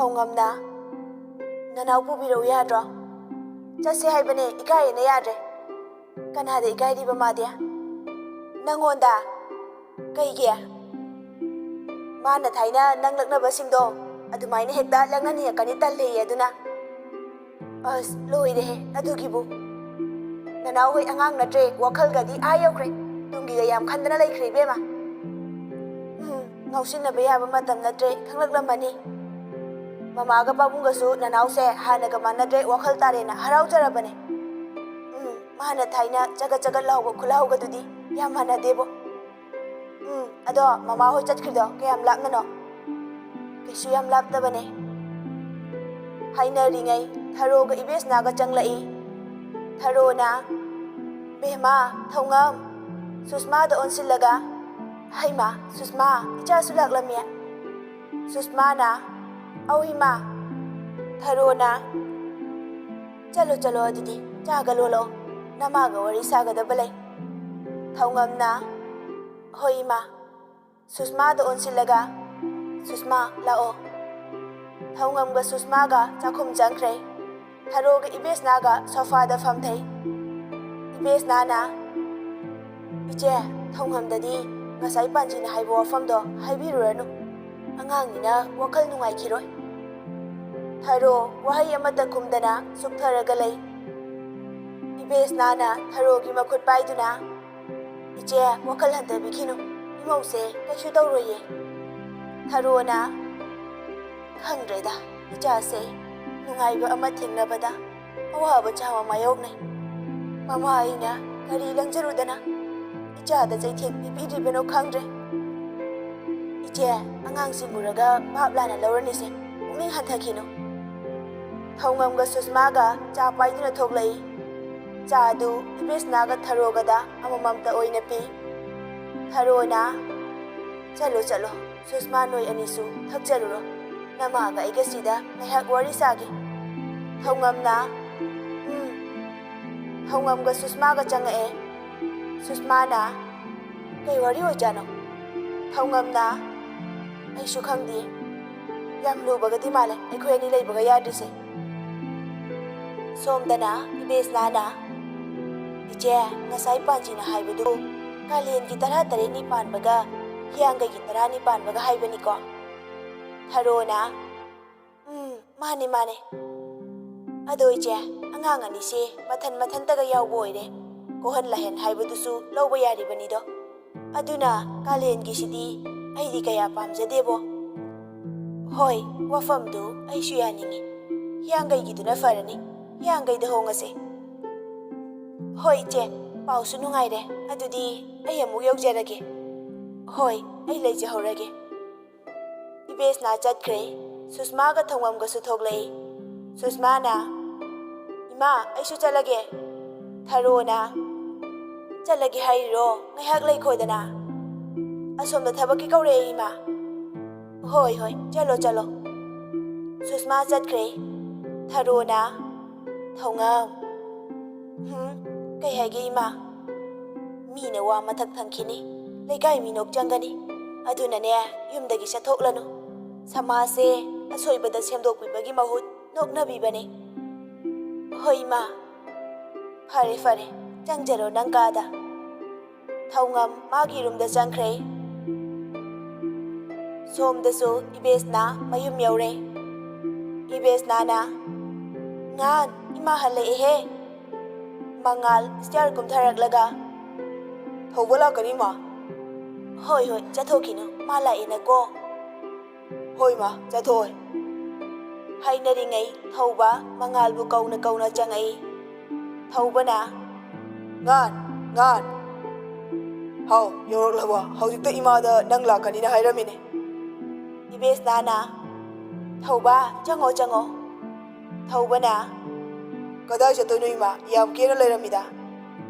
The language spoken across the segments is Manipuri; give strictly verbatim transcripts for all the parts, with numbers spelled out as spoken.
ꯊꯧꯉꯝꯅ, "ꯅꯅꯥꯎ ꯄꯨꯕꯤꯔꯛꯎ ꯌꯥꯗ꯭ꯔꯣ? ꯆꯠꯁꯦ ꯍꯥꯏꯕꯅꯦ, ꯏꯀꯥꯏꯌꯦꯅ ꯌꯥꯗ꯭ꯔꯦ꯫" "ꯀꯅꯥꯗ ꯏꯀꯥꯏꯔꯤꯕ ꯃꯥꯗꯤ?" "ꯅꯪꯉꯣꯟꯗ꯫" "ꯀꯩꯒꯤ?" "ꯃꯥꯅ ꯊꯥꯏꯅ ꯅꯪ ꯂꯛꯅꯕꯁꯤꯡꯗꯣ ꯑꯗꯨꯃꯥꯏꯅ ꯍꯦꯛꯇ ꯂꯛꯅꯅꯤꯡꯉꯛꯀꯅꯤ ꯇꯜꯂꯦꯌꯦ ꯑꯗꯨꯅ꯫" "ꯑꯁ, ꯂꯣꯏꯔꯦꯍꯦ ꯑꯗꯨꯒꯤꯕꯨ꯫ ꯅꯅꯥꯎ ꯍꯣꯏ ꯑꯉꯥꯡ ꯅꯠꯇ꯭ꯔꯦ, ꯋꯥꯈꯜꯒꯗꯤ ꯑꯥ ꯌꯧꯈ꯭ꯔꯦ꯫ ꯇꯨꯡꯒꯤꯒ ꯌꯥꯝ ꯈꯟꯗꯅ ꯂꯩꯈ꯭ꯔꯦ ꯏꯕꯦꯝꯃ꯫ ꯎꯝ, ꯉꯥꯎꯁꯤꯟꯅꯕ ꯌꯥꯕ ꯃꯇꯝ ꯅꯠꯇ꯭ꯔꯦ, ꯈꯪꯂꯛꯂꯝꯃꯅꯤ꯫ ꯃꯃꯥꯒ ꯄꯥꯕꯨꯡꯒꯁꯨ ꯅꯅꯥꯎꯁꯦ ꯍꯥꯟꯅꯒ ꯃꯥꯟꯅꯗ꯭ꯔꯦ, ꯋꯥꯈꯜ ꯇꯥꯔꯦꯅ ꯍꯔꯥꯎꯖꯔꯕꯅꯦ꯫ ꯎꯝ, ꯃꯥꯅ ꯊꯥꯏꯅ ꯆꯒꯠ ꯆꯒꯠ ꯂꯥꯎꯕ ꯈꯨꯂꯥꯎꯒꯗꯨꯗꯤ ꯌꯥꯝ ꯃꯥꯟꯅꯗꯦꯕꯣ꯫ ꯎꯝ, ꯑꯗꯣ ꯃꯃꯥ ꯍꯣꯏ ꯆꯠꯈ꯭ꯔꯤꯗꯣ ꯀꯌꯥꯝ ꯂꯥꯞꯅꯅꯣ?" "ꯀꯩꯁꯨ ꯌꯥꯝ ꯂꯥꯞꯇꯕꯅꯦ꯫" ꯍꯥꯏꯅꯔꯤꯉꯩ ꯊꯔꯣꯒ ꯏꯕꯦꯁꯅꯥꯒ ꯆꯪꯂꯛꯏ꯫ ꯊꯔꯣꯅ, "ꯕꯦꯝꯃ, ꯊꯧꯉꯝ꯫" ꯁꯨꯁꯃꯥꯗ ꯑꯣꯟꯁꯤꯜꯂꯒ, "ꯍꯩꯃꯥ, ꯁꯨꯁꯃꯥ, ꯏꯆꯥꯁꯨ ꯂꯥꯛꯂꯝꯃꯤ꯫" ꯁꯨꯁꯃꯥꯅ, "ꯑꯧ ꯏꯃꯥ꯫" ꯊꯔꯣꯅ, "ꯆꯠꯂꯣ, ꯆꯠꯂꯣ, ꯑꯗꯨꯗꯤ ꯆꯥꯒ ꯂꯣꯜꯂꯣ, ꯅꯃꯥꯒ ꯋꯥꯔꯤ ꯁꯥꯒꯗꯕ ꯂꯩ꯫" ꯊꯧꯉꯝꯅ, "ꯍꯣꯏ ꯏꯃꯥ꯫" ꯁꯨꯁꯃꯥꯗ ꯑꯣꯟꯁꯤꯜꯂꯒ, "ꯁꯨꯁꯃꯥ, ꯂꯥꯛꯑꯣ꯫" ꯊꯧꯉꯝꯒ ꯁꯨꯁꯃꯥꯒ ꯆꯥꯛꯈꯨꯝ ꯆꯪꯈ꯭ꯔꯦ꯫ ꯊꯔꯣꯒ ꯏꯕꯦꯁꯅꯥꯒ ꯁꯣꯐꯥꯗ ꯐꯝꯊꯩ꯫ ꯏꯕꯦꯁꯅꯥꯅ, "ꯏꯆꯦ, ꯊꯧꯉꯝꯗꯗꯤ ꯉꯁꯥꯏ ꯄꯥꯟꯖꯤꯅ ꯍꯥꯏꯕ ꯋꯥꯐꯝꯗꯣ ꯍꯥꯏꯕꯤꯔꯨꯔꯅꯨ꯫ ꯑꯉꯥꯡꯅꯤꯅ ꯋꯥꯈꯜ ꯅꯨꯡꯉꯥꯏꯈꯤꯔꯣꯏ꯫" ꯊꯔꯣ ꯋꯥꯍꯩ ꯑꯃꯠꯇ ꯈꯨꯝꯗꯅ ꯁꯨꯞꯊꯔꯒ ꯂꯩ꯫ ꯏꯕꯦꯁꯅꯥꯅ ꯊꯔꯣꯒꯤ ꯃꯈꯨꯠ ꯄꯥꯏꯗꯨꯅ, "ꯏꯆꯦ, ꯋꯥꯈꯜ ꯍꯟꯊꯕꯤꯈꯤꯅꯨ꯫ ꯏꯃꯧꯁꯦ ꯀꯩꯁꯨ ꯇꯧꯔꯣꯏꯌꯦ꯫" ꯊꯔꯣꯅ, "ꯈꯪꯗ꯭ꯔꯦꯗ, ꯏꯆꯥꯁꯦ ꯅꯨꯡꯉꯥꯏꯕ ꯑꯃ ꯊꯦꯡꯅꯕꯗ ꯑꯋꯥꯕ ꯆꯥꯕ ꯃꯥꯌꯣꯛꯅꯩ꯫ ꯃꯃꯥ ꯑꯩꯅ ꯀꯔꯤ ꯂꯪꯖꯔꯨꯗꯅ ꯏꯆꯥꯗ ꯆꯩꯊꯦꯡ ꯄꯤꯕꯤꯔꯤꯕꯅꯣ ꯈꯪꯗ꯭ꯔꯦ꯫ ꯏꯆꯦ, ꯑꯉꯥꯡꯁꯤꯡ ꯎꯔꯒ ꯚꯥꯞ ꯂꯥꯟꯅ ꯂꯧꯔꯅꯤꯁꯦ, ꯄꯨꯛꯅꯤꯡ ꯍꯟꯊꯈꯤꯅꯨ꯫" ꯊꯧꯉꯝꯒ ꯁꯨꯁꯃꯥꯒ ꯆꯥ ꯄꯥꯏꯗꯨꯅ ꯊꯣꯛꯂꯛꯏ꯫ ꯆꯥꯗꯨ ꯏꯕꯦꯁꯅꯥꯒ ꯊꯔꯣꯒꯗ ꯑꯃꯃꯝꯇ ꯑꯣꯏꯅ ꯄꯤ꯫ ꯊꯔꯣꯅ, "ꯆꯠꯂꯣ, ꯆꯠꯂꯣ, ꯁꯨꯁꯃꯥ, ꯅꯣꯏ ꯑꯅꯤꯁꯨ ꯊꯛꯆꯔꯨꯔꯣ꯫ ꯅꯃꯥꯒ ꯑꯩꯒꯁꯤꯗ ꯉꯥꯏꯍꯥꯛ ꯋꯥꯔꯤ ꯁꯥꯒꯦ꯫" ꯊꯧꯉꯝꯅ, "ꯎꯝ꯫" ꯊꯧꯉꯝꯒ ꯁꯨꯁꯃꯥꯒ ꯆꯪꯉꯛꯑꯦ꯫ ꯁꯨꯁꯃꯥꯅ, "ꯀꯩ ꯋꯥꯔꯤ ꯑꯣꯏꯖꯥꯠꯅꯣ?" ꯊꯧꯉꯝꯅ, "ꯑꯩꯁꯨ ꯈꯪꯗꯦ꯫ ꯌꯥꯝ ꯂꯨꯕꯒꯗꯤ ꯃꯥꯜꯂꯦ ꯑꯩꯈꯣꯏ ꯑꯅꯤ ꯂꯩꯕꯒ ꯌꯥꯗ꯭ꯔꯤꯁꯦ꯫ ꯁꯣꯝꯗꯅ ꯏꯕꯦꯁꯅꯥꯅ, "ꯏꯆꯦ, ꯉꯁꯥꯏ ꯄꯥꯟꯖꯤꯅ ꯍꯥꯏꯕꯗꯨ ꯀꯥꯂꯦꯟꯒꯤ ꯇꯔꯥꯇꯔꯦꯠꯅꯤ ꯄꯥꯟꯕꯒ ꯍꯤꯌꯥꯡꯒꯩꯒꯤ ꯇꯔꯥꯅꯤ ꯄꯥꯟꯕꯒ ꯍꯥꯏꯕꯅꯤꯀꯣ?" ꯊꯔꯣꯅ, "ꯎꯝ, ꯃꯥꯅꯦ, ꯃꯥꯅꯦ꯫ ꯑꯗꯣ ꯏꯆꯦ, ꯑꯉꯥꯡ ꯑꯅꯤꯁꯦ ꯃꯊꯟ ꯃꯊꯟꯇꯒ ꯌꯥꯎꯕ ꯑꯣꯏꯔꯦ꯫ ꯀꯣꯍꯟ ꯂꯥꯍꯦꯟ ꯍꯥꯏꯕꯗꯨꯁꯨ ꯂꯧꯕ ꯌꯥꯔꯤꯕꯅꯤꯗꯣ꯫ ꯑꯗꯨꯅ ꯀꯥꯂꯦꯟꯒꯤꯁꯤꯗꯤ ꯑꯩꯗꯤ ꯀꯌꯥ ꯄꯥꯝꯖꯗꯦꯕꯣ꯫ ꯍꯣꯏ, ꯋꯥꯐꯝꯗꯨ ꯑꯩꯁꯨ ꯌꯥꯅꯤꯡꯉꯤ꯫ ꯍꯤꯌꯥꯡꯒꯩꯒꯤꯗꯨꯅ ꯐꯔꯅꯤ꯫ ꯍꯤꯌꯥꯡꯒꯩꯗ ꯍꯣꯡꯉꯁꯦ꯫" "ꯍꯣꯏ ꯏꯆꯦ, ꯄꯥꯎꯁꯨ ꯅꯨꯡꯉꯥꯏꯔꯦ꯫ ꯑꯗꯨꯗꯤ ꯑꯩ ꯑꯃꯨꯛ ꯌꯧꯖꯔꯒꯦ꯫" "ꯍꯣꯏ, ꯑꯩ ꯂꯩꯖꯍꯧꯔꯒꯦ꯫" ꯏꯕꯦꯁꯅꯥ ꯆꯠꯈ꯭ꯔꯦ꯫ ꯁꯨꯁꯃꯥꯒ ꯊꯧꯉꯝꯒꯁꯨ ꯊꯣꯛꯂꯛꯏ꯫ ꯁꯨꯁꯃꯥꯅ, "ꯏꯃꯥ, ꯑꯩꯁꯨ ꯆꯠꯂꯒꯦ꯫" ꯊꯔꯣꯅ, "ꯆꯠꯂꯒꯦ ꯍꯥꯏꯔꯤꯔꯣ? ꯉꯥꯏꯍꯥꯛ ꯂꯩꯈꯣꯗꯅ꯫ ꯑꯁꯣꯝꯗ ꯊꯕꯛꯀꯤ ꯀꯧꯔꯛꯑꯦ, ꯏꯃꯥ꯫" "ꯍꯣꯏ, ꯍꯣꯏ, ꯆꯠꯂꯣ, ꯆꯠꯂꯣ꯫" ꯁꯨꯁꯃꯥ ꯆꯠꯈ꯭ꯔꯦ꯫ ꯊꯔꯣꯅ, "ꯊꯧꯉꯝ꯫" "ꯍꯨꯝ, ꯀꯩ ꯍꯥꯏꯒꯦ, ꯏꯃꯥ?" "ꯃꯤꯅ ꯋꯥ ꯃꯊꯛ ꯊꯪꯈꯤꯅꯤ, ꯂꯩꯀꯥꯏ ꯃꯤꯅꯣꯛ ꯆꯪꯒꯅꯤ꯫ ꯑꯗꯨꯅꯅꯦ, ꯌꯨꯝꯗꯒꯤ ꯆꯠꯊꯣꯛꯂꯅꯨ꯫ ꯁꯃꯥꯖꯁꯦ ꯑꯁꯣꯏꯕꯗ ꯁꯦꯝꯗꯣꯛꯄꯤꯕꯒꯤ ꯃꯍꯨꯠ ꯅꯣꯛꯅꯕꯤꯕꯅꯤ꯫" "ꯍꯣꯏ, ꯏꯃꯥ꯫" "ꯐꯔꯦ, ꯐꯔꯦ, ꯆꯪꯖꯔꯣ ꯅꯪ ꯀꯥꯗ꯫" ꯊꯧꯉꯝ ꯃꯥꯒꯤ ꯔꯨꯝꯗ ꯆꯪꯈ꯭ꯔꯦ꯫ ꯁꯣꯝꯗꯁꯨ ꯏꯕꯦꯁꯅꯥ ꯃꯌꯨꯝ ꯌꯧꯔꯦ꯫ ꯏꯕꯦꯁꯅꯥꯅ, "ꯉꯥꯟ, ꯏꯃꯥ ꯍꯜꯂꯛꯑꯦꯍꯦ꯫" ꯃꯉꯥꯜ ꯁ꯭ꯇꯤꯌꯔ ꯀꯨꯝꯊꯔꯛꯂꯒ, "ꯊꯧꯕ ꯂꯥꯛꯀꯅꯤ, ꯃꯥ?" "ꯍꯣꯏ, ꯍꯣꯏ, ꯆꯠꯊꯣꯛꯈꯤꯅꯨ, ꯃꯥ ꯂꯥꯛꯑꯦꯅꯀꯣ꯫" "ꯍꯣꯏ, ꯃꯥ, ꯆꯠꯊꯣꯛꯑꯣꯏ꯫" ꯍꯥꯏꯅꯔꯤꯉꯩ ꯊꯧꯕ ꯃꯉꯥꯜꯕꯨ ꯀꯧꯅ ꯀꯧꯅ ꯆꯪꯉꯛꯏ꯫ ꯊꯧꯕꯅ, "ꯉꯥꯟ, ꯉꯥꯟ꯫" "ꯍꯥꯎ, ꯌꯧꯔꯛꯂꯕ? ꯍꯧꯖꯤꯛꯇ ꯏꯃꯥꯗ ꯅꯪ ꯂꯥꯛꯀꯅꯤꯅ ꯍꯥꯏꯔꯝꯃꯤꯅꯦ꯫" ꯏꯕꯦꯁꯅꯥꯅ, "ꯊꯧꯕ, ꯆꯪꯉꯣ, ꯆꯪꯉꯣ꯫" ꯊꯧꯕꯅ, "ꯀꯗꯥꯏ ꯆꯠꯇꯣꯏꯅꯣ ꯏꯃꯥ? ꯌꯥꯝ ꯀꯦꯅ ꯂꯩꯔꯝꯃꯤꯗ꯫"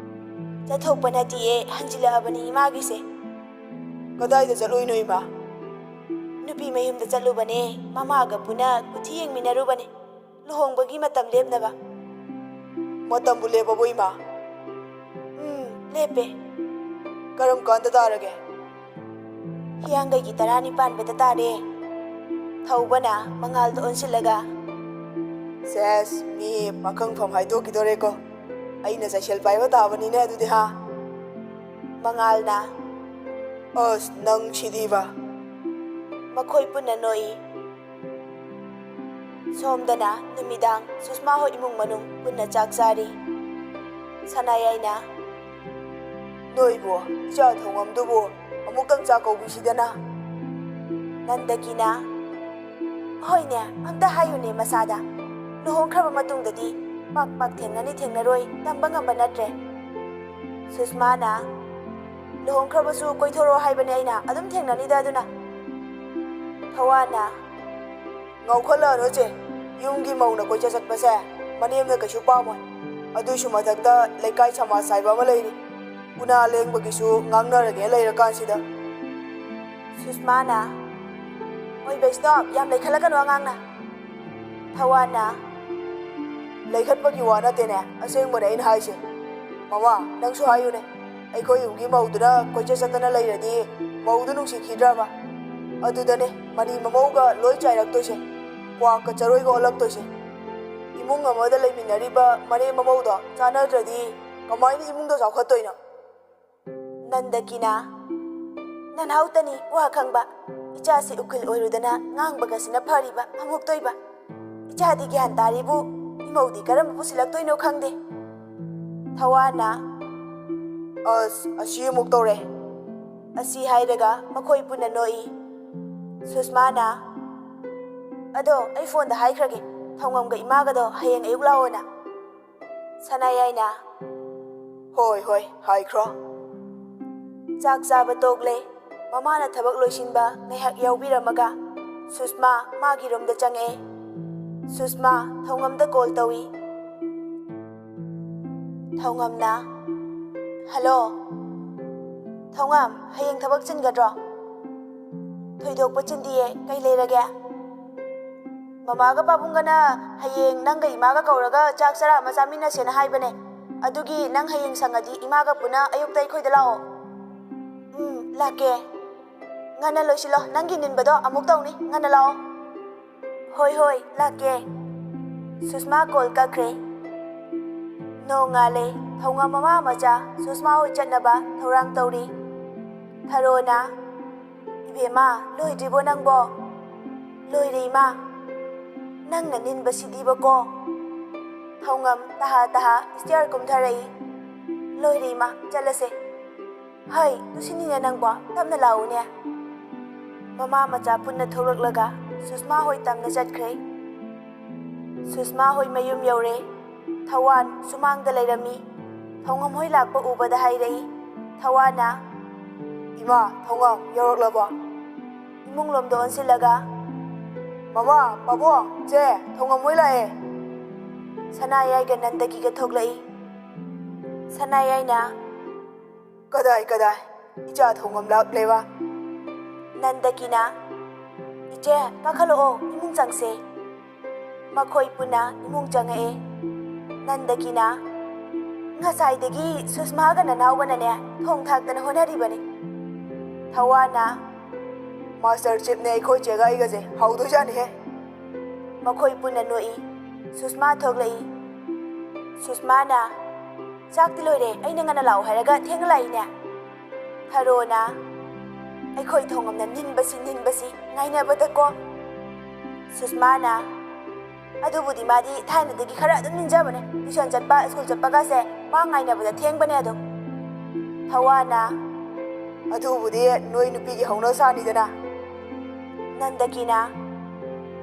"ꯆꯠꯊꯣꯛꯄ ꯅꯠꯇꯤꯌꯦ, ꯍꯟꯖꯤꯜꯂꯛꯑꯕꯅꯤ ꯏꯃꯥꯒꯤꯁꯦ꯫" "ꯀꯗꯥꯏꯗ ꯆꯠꯂꯨꯏꯅꯣ ꯏꯃꯥ?" "ꯅꯨꯄꯤ ꯃꯌꯨꯝꯗ ꯆꯠꯂꯨꯕꯅꯦ, ꯃꯃꯥꯒ ꯄꯨꯟꯅ ꯀꯨꯊꯤ ꯌꯦꯡꯃꯤꯟꯅꯔꯨꯕꯅꯦ, ꯂꯨꯍꯣꯡꯕꯒꯤ ꯃꯇꯝ ꯂꯦꯞꯅꯕ꯫" "ꯃꯇꯝꯕꯨ ꯂꯦꯞꯄꯕꯣ ꯏꯃꯥ?" "ꯎꯝ, ꯂꯦꯞꯄꯦ꯫" "ꯀꯔꯝ ꯀꯥꯟꯗ ꯇꯥꯔꯒꯦ?" "ꯍꯤꯌꯥꯡꯒꯩꯒꯤ ꯇꯔꯥꯅꯤ ꯄꯥꯟꯕꯗ ꯇꯥꯔꯦ꯫" ꯊꯧꯕꯅ ꯃꯉꯥꯜꯗ ꯑꯣꯟꯁꯤꯜꯂꯒ, "ꯁꯦꯁ, ꯃꯤ ꯄꯥꯈꯪꯐꯝ ꯍꯥꯏꯗꯣꯛꯈꯤꯗꯣꯔꯦꯀꯣ꯫ ꯑꯩꯅ ꯆꯩꯁꯦꯜ ꯄꯥꯏꯕ ꯇꯥꯕꯅꯤꯅꯦ ꯑꯗꯨꯗꯤ, ꯍꯥ?" ꯃꯉꯥꯜꯅ, "ꯑꯁ, ꯅꯪ ꯁꯤꯗꯤꯕ!" ꯃꯈꯣꯏ ꯄꯨꯟꯅ ꯅꯣꯛꯏ꯫ ꯁꯣꯝꯗꯅ ꯅꯨꯃꯤꯗꯥꯡ ꯁꯨꯁꯃꯥ ꯍꯣꯏ ꯏꯃꯨꯡ ꯃꯅꯨꯡ ꯄꯨꯟꯅ ꯆꯥꯛ ꯆꯥꯔꯤ꯫ ꯁꯅꯥꯌꯥꯏꯅ, "ꯅꯣꯏꯕꯨ ꯏꯆꯥ ꯊꯧꯉꯝꯗꯨꯕꯨ ꯑꯃꯨꯛꯇꯪ ꯆꯥꯛ ꯀꯧꯕꯤꯁꯤꯗꯅ?" ꯅꯟꯗꯀꯤꯅ, "ꯍꯣꯏꯅꯦ, ꯑꯝꯇ ꯍꯥꯏꯌꯨꯅꯦ ꯃꯁꯥꯗ꯫ ꯂꯨꯍꯣꯡꯈ꯭ꯔꯕ ꯃꯇꯨꯡꯗꯗꯤ ꯄꯥꯛ ꯄꯥꯛ ꯊꯦꯡꯅꯅꯤ ꯊꯦꯡꯅꯔꯣꯏ ꯇꯝꯕ ꯉꯝꯕ ꯅꯠꯇ꯭ꯔꯦ꯫" ꯁꯨꯁꯃꯥꯅ, "ꯂꯨꯍꯣꯡꯈ꯭ꯔꯕꯁꯨ ꯀꯣꯏꯊꯣꯔꯛꯑꯣ ꯍꯥꯏꯕꯅꯦ ꯑꯩꯅ, ꯑꯗꯨꯝ ꯊꯦꯡꯅꯅꯤꯗ ꯑꯗꯨꯅ꯫" ꯊꯋꯥꯟꯅ, "ꯉꯥꯎꯈꯠꯂꯛꯑꯅꯨ ꯆꯦ, ꯌꯨꯝꯒꯤ ꯃꯧꯅ ꯀꯣꯏꯆꯠ ꯆꯠꯄꯁꯦ ꯃꯅꯦꯝꯅ ꯀꯩꯁꯨ ꯄꯥꯝꯃꯣꯏ꯫ ꯑꯗꯨꯏꯁꯨ ꯃꯊꯛꯇ ꯂꯩꯀꯥꯏ ꯁꯃꯥꯖ ꯍꯥꯏꯕ ꯑꯃ ꯂꯩꯔꯤ, ꯎꯅꯥ ꯂꯦꯡꯕꯒꯤꯁꯨ ꯉꯥꯡꯅꯔꯒꯦ ꯂꯩꯔꯀꯥꯟꯁꯤꯗ꯫" ꯁꯨꯁꯃꯥꯅ, "ꯍꯣꯏ ꯕꯩꯁꯅꯣꯞ, ꯌꯥꯝ ꯂꯩꯈꯠꯂꯛꯀꯅꯨ ꯑꯉꯥꯡꯅ꯫" ꯊꯋꯥꯟꯅ, "ꯂꯩꯈꯠꯄꯒꯤ ꯋꯥ ꯅꯠꯇꯦꯅꯦ, ꯑꯁꯦꯡꯕꯅꯦ ꯑꯩꯅ ꯍꯥꯏꯁꯦ꯫ ꯃꯃꯥ, ꯅꯪꯁꯨ ꯍꯥꯏꯌꯨꯅꯦ, ꯑꯩꯈꯣꯏ ꯌꯨꯝꯒꯤ ꯃꯧꯗꯨꯅ ꯀꯣꯏꯆꯠ ꯆꯠꯇꯅ ꯂꯩꯔꯗꯤ ꯃꯧꯗꯨ ꯅꯨꯡꯁꯤꯈꯤꯗ꯭ꯔꯕ? ꯑꯗꯨꯗꯅꯦ ꯃꯅꯤ ꯃꯃꯧꯒ ꯂꯣꯏ ꯆꯥꯏꯔꯛꯇꯣꯏꯁꯦ, ꯀ꯭ꯋꯥꯛꯀ ꯆꯔꯣꯏꯒ ꯑꯣꯜꯂꯛꯇꯣꯏꯁꯦ꯫ ꯏꯃꯨꯡ ꯑꯃꯗ ꯂꯩꯃꯤꯟꯅꯔꯤꯕ ꯃꯅꯦꯝ ꯃꯃꯧꯗꯣ ꯆꯥꯟꯅꯗ꯭ꯔꯗꯤ ꯀꯃꯥꯏꯅ ꯏꯃꯨꯡꯗꯣ ꯆꯥꯎꯈꯠꯇꯣꯏꯅꯣ?" ꯅꯟꯗꯀꯤꯅ, "ꯅꯅꯥꯎꯇꯅꯤ ꯋꯥ ꯈꯪꯕ, ꯏꯆꯥꯁꯤ ꯎꯀꯤꯜ ꯑꯣꯏꯔꯨꯗꯅ ꯉꯥꯡꯕꯒꯁꯤꯅ ꯐꯔꯤꯕ ꯑꯃꯨꯛꯇꯣꯏꯕ꯫ ꯏꯆꯥꯗꯤ ꯒ꯭ꯌꯥꯟ ꯇꯥꯔꯤꯕꯨ, ꯏꯃꯧꯗꯤ ꯀꯔꯝꯕ ꯄꯨꯁꯤꯜꯂꯛꯇꯣꯏꯅꯣ ꯈꯪꯗꯦ꯫" ꯊꯋꯥꯟꯅ, "ꯑꯁ, ꯑꯁꯤ ꯑꯃꯨꯛ ꯇꯧꯔꯦ꯫" ꯑꯁꯤ ꯍꯥꯏꯔꯒ ꯃꯈꯣꯏ ꯄꯨꯟꯅ ꯅꯣꯛꯏ꯫ ꯁꯨꯁꯃꯥꯅ, "ꯑꯗꯣ ꯑꯩ ꯐꯣꯟꯗ ꯍꯥꯏꯈ꯭ꯔꯒꯦ, ꯊꯧꯉꯝꯒ ꯏꯃꯥꯒꯗꯣ ꯍꯌꯦꯡ ꯑꯌꯨꯛ ꯂꯥꯛꯑꯣꯅ꯫" ꯁꯅꯥꯌꯥꯏꯅ, "ꯍꯣꯏ, ꯍꯣꯏ, ꯍꯥꯏꯈ꯭ꯔꯣ꯫" ꯆꯥꯛ ꯆꯥꯕ ꯇꯣꯛꯂꯦ꯫ ꯃꯃꯥꯅ ꯊꯕꯛ ꯂꯣꯏꯁꯤꯟꯕ ꯉꯥꯏꯍꯥꯛ ꯌꯥꯎꯕꯤꯔꯝꯃꯒ ꯁꯨꯁꯃꯥ ꯃꯥꯒꯤ ꯔꯨꯝꯗ ꯆꯪꯉꯛꯑꯦ꯫ ꯁꯨꯁꯃꯥ ꯊꯧꯉꯝꯗ ꯀꯣꯜ ꯇꯧꯏ꯫ ꯊꯧꯉꯝꯅ, "ꯍꯜꯂꯣ꯫" "ꯊꯧꯉꯝ, ꯍꯌꯦꯡ ꯊꯕꯛ ꯆꯤꯟꯒꯗ꯭ꯔꯣ?" "ꯊꯣꯏꯗꯣꯛꯄ ꯆꯤꯟꯗꯤꯌꯦ, ꯀꯩ ꯂꯩꯔꯒꯦ?" "ꯃꯃꯥꯒ ꯄꯥꯕꯨꯡꯒꯅ ꯍꯌꯦꯡ ꯅꯪꯒ ꯏꯃꯥꯒ ꯀꯧꯔꯒ ꯆꯥꯛ ꯆꯔꯥ ꯑꯃ ꯆꯥꯃꯤꯟꯅꯁꯦꯅ ꯍꯥꯏꯕꯅꯦ꯫ ꯑꯗꯨꯒꯤ ꯅꯪ ꯍꯌꯦꯡ ꯁꯪꯉꯗꯤ ꯏꯃꯥꯒ ꯄꯨꯟꯅ ꯑꯌꯨꯛꯇ ꯑꯩꯈꯣꯏꯗ ꯂꯥꯛꯑꯣ꯫" "ꯎꯝ, ꯂꯥꯛꯀꯦ꯫" "ꯉꯟꯅ ꯂꯣꯏꯁꯤꯜꯂꯣ, ꯅꯪꯒꯤ ꯅꯤꯟꯕꯗꯣ ꯑꯃꯨꯛ ꯇꯧꯅꯤ, ꯉꯟꯅ ꯂꯥꯛꯑꯣ꯫" "ꯍꯣꯏ, ꯍꯣꯏ, ꯂꯥꯛꯀꯦ꯫" ꯁꯨꯁꯃꯥ ꯀꯣꯜ ꯀꯛꯈ꯭ꯔꯦ꯫ ꯅꯣꯡꯉꯥꯜꯂꯦ꯫ ꯊꯧꯉꯝ ꯃꯃꯥ ꯃꯆꯥ ꯁꯨꯁꯃꯥ ꯍꯣꯏ ꯆꯠꯅꯕ ꯊꯧꯔꯥꯡ ꯇꯧꯔꯤ꯫ ꯊꯔꯣꯅ, "ꯏꯕꯦꯝꯃ, ꯂꯣꯏꯗ꯭ꯔꯤꯕꯣ ꯅꯪꯕꯣ?" "ꯂꯣꯏꯔꯦ, ꯏꯃꯥ꯫" "ꯅꯪꯅ ꯅꯤꯟꯕꯁꯤꯗꯤꯕꯀꯣ꯫" ꯊꯧꯉꯝ ꯇꯍꯥ ꯇꯍꯥ ꯁ꯭ꯇꯤꯌꯔ ꯀꯨꯝꯊꯔꯛꯏ꯫ "ꯂꯣꯏꯔꯦ, ꯏꯃꯥ, ꯆꯠꯂꯁꯦ꯫" "ꯍꯩ, ꯇꯨꯁꯤꯟꯅꯤꯅꯦ ꯅꯪꯕꯣ, ꯇꯞꯅ ꯂꯥꯛꯎꯅꯦ꯫" ꯃꯃꯥ ꯃꯆꯥ ꯄꯨꯟꯅ ꯊꯣꯛꯂꯛꯂꯒ ꯁꯨꯁꯃꯥ ꯍꯣꯏ ꯇꯝꯅ ꯆꯠꯈ꯭ꯔꯦ꯫ ꯁꯨꯁꯃꯥ ꯍꯣꯏ ꯃꯌꯨꯝ ꯌꯧꯔꯦ꯫ ꯊꯋꯥꯟ ꯁꯨꯃꯥꯡꯗ ꯂꯩꯔꯝꯃꯤ꯫ ꯊꯧꯉꯝ ꯍꯣꯏ ꯂꯥꯛꯄ ꯎꯕꯗ ꯍꯥꯏꯔꯛꯏ꯫ ꯊꯋꯥꯟꯅ, "ꯏꯃꯥ, ꯊꯧꯉꯝ ꯌꯧꯔꯛꯂꯕꯣ?" ꯏꯃꯨꯡ ꯂꯣꯝꯗ ꯑꯣꯟꯁꯤꯜꯂꯒ, "ꯃꯃꯥ, ꯄꯥꯕꯨꯡ, ꯆꯦ, ꯊꯧꯉꯝ ꯍꯣꯏ ꯂꯥꯛꯑꯦ꯫" ꯁꯅꯥꯌꯥꯏꯒ ꯅꯟꯗꯀꯤꯒ ꯊꯣꯛꯂꯛꯏ꯫ ꯁꯅꯥꯌꯥꯏꯅ, "ꯀꯗꯥꯏ, ꯀꯗꯥꯏ? ꯏꯆꯥ ꯊꯧꯉꯝ ꯂꯥꯛꯂꯦꯕ?" ꯅꯟꯗꯀꯤꯅ, "ꯏꯆꯦ, ꯀꯥꯈꯠꯂꯛꯑꯣ, ꯏꯃꯨꯡ ꯆꯪꯁꯦ꯫" ꯃꯈꯣꯏ ꯄꯨꯟꯅ ꯏꯃꯨꯡ ꯆꯪꯉꯛꯑꯦ꯫ ꯅꯟꯗꯀꯤꯅ, "ꯉꯁꯥꯏꯗꯒꯤ ꯁꯨꯁꯃꯥꯒ ꯅꯅꯥꯎꯒꯅꯅꯦ ꯊꯣꯡ ꯊꯥꯛꯇꯅ ꯍꯣꯠꯅꯔꯤꯕꯅꯤ꯫" ꯊꯋꯥꯟꯅ, "ꯃꯥꯁꯇꯔ ꯆꯤꯞꯅꯦ ꯑꯩꯈꯣꯏ ꯆꯦꯒ ꯑꯩꯒꯁꯦ, ꯍꯥꯎꯗꯣꯏꯖꯥꯠꯅꯤꯍꯦ꯫" ꯃꯈꯣꯏ ꯄꯨꯟꯅ ꯅꯣꯛꯏ꯫ ꯁꯨꯁꯃꯥ ꯊꯣꯛꯂꯛꯏ꯫ ꯁꯨꯁꯃꯥꯅ, "ꯆꯥꯛꯇꯤ ꯂꯣꯏꯔꯦ, ꯑꯩꯅ ꯉꯟꯅ ꯂꯥꯛꯑꯣ ꯍꯥꯏꯔꯒ ꯊꯦꯡꯅ ꯂꯥꯛꯏꯅꯦ꯫" ꯊꯔꯣꯅ, "ꯑꯩꯈꯣꯏ ꯊꯧꯉꯝꯅ ꯅꯤꯟꯕꯁꯤ ꯅꯤꯟꯕꯁꯤ ꯉꯥꯏꯅꯕꯗꯀꯣ꯫" ꯁꯨꯁꯃꯥꯅ, "ꯑꯗꯨꯕꯨꯗꯤ ꯃꯥꯗꯤ ꯊꯥꯏꯅꯗꯒꯤ ꯈꯔ ꯑꯗꯨꯝ ꯅꯤꯟꯖꯕꯅꯦ꯫ ꯇ꯭ꯌꯨꯁꯟ ꯆꯠꯄ, ꯁ꯭ꯀꯨꯜ ꯆꯠꯄꯒꯁꯦ ꯃꯥ ꯉꯥꯏꯅꯕꯗ ꯊꯦꯡꯕꯅꯦ ꯑꯗꯨꯝ꯫" ꯊꯋꯥꯟꯅ, "ꯑꯗꯨꯕꯨꯗꯤ ꯅꯣꯏ ꯅꯨꯄꯤꯒꯤ ꯍꯧꯅ ꯁꯥꯅꯤꯗꯅ꯫" ꯅꯟꯗꯀꯤꯅ,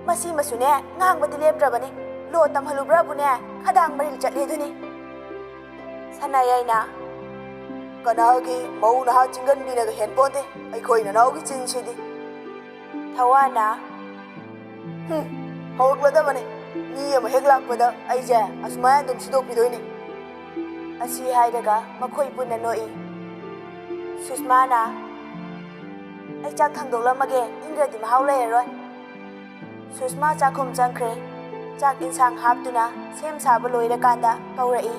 "ꯃꯁꯤꯃꯁꯨꯅꯦ ꯉꯥꯡꯕꯗꯤ ꯂꯦꯞꯇ꯭ꯔꯕꯅꯤ꯫ ꯂꯣ ꯇꯝꯍꯜꯂꯨꯕ꯭ꯔꯥꯕꯨꯅꯦ ꯈꯗꯥꯡ ꯃꯔꯤꯜ ꯆꯠꯂꯦ ꯑꯗꯨꯅꯤ꯫" ꯁꯅꯥꯌꯥꯏꯅ, "ꯀꯅꯥꯒꯤ ꯃꯧ ꯅꯍꯥ ꯆꯤꯡꯒꯟꯕꯤꯅꯒ ꯍꯦꯟꯄꯣꯟꯗꯦ ꯑꯩꯈꯣꯏ ꯅꯅꯥꯎꯒꯤ ꯆꯤꯟꯁꯤꯗꯤ꯫" ꯊꯋꯥꯟꯅ, "ꯍꯨꯝ, ꯍꯧꯔꯛꯂꯗꯕꯅꯤ꯫ ꯃꯤ ꯑꯃ ꯍꯦꯛ ꯂꯥꯛꯄꯗ ꯑꯩꯁꯦ ꯑꯁꯨꯃꯥꯏꯅ ꯑꯗꯨꯝ ꯁꯤꯗꯣꯛꯄꯤꯗꯣꯏꯅꯤ꯫" ꯑꯁꯤ ꯍꯥꯏꯔꯒ ꯃꯈꯣꯏ ꯄꯨꯟꯅ ꯅꯣꯛꯏ꯫ ꯁꯨꯁꯃꯥꯅ, "ꯑꯩ ꯆꯥꯛ ꯊꯥꯡꯗꯣꯛꯂꯝꯃꯒꯦ, ꯏꯪꯈ꯭ꯔꯗꯤ ꯃꯍꯥꯎ ꯂꯩꯔꯔꯣꯏ꯫" ꯁꯨꯁꯃꯥ ꯆꯥꯛꯈꯨꯝ ꯆꯪꯈ꯭ꯔꯦ꯫ ꯆꯥꯛ ꯏꯟꯁꯥꯡ ꯍꯥꯞꯇꯨꯅ ꯁꯦꯝ ꯁꯥꯕ ꯂꯣꯏꯔꯀꯥꯟꯗ ꯀꯧꯔꯛꯏ꯫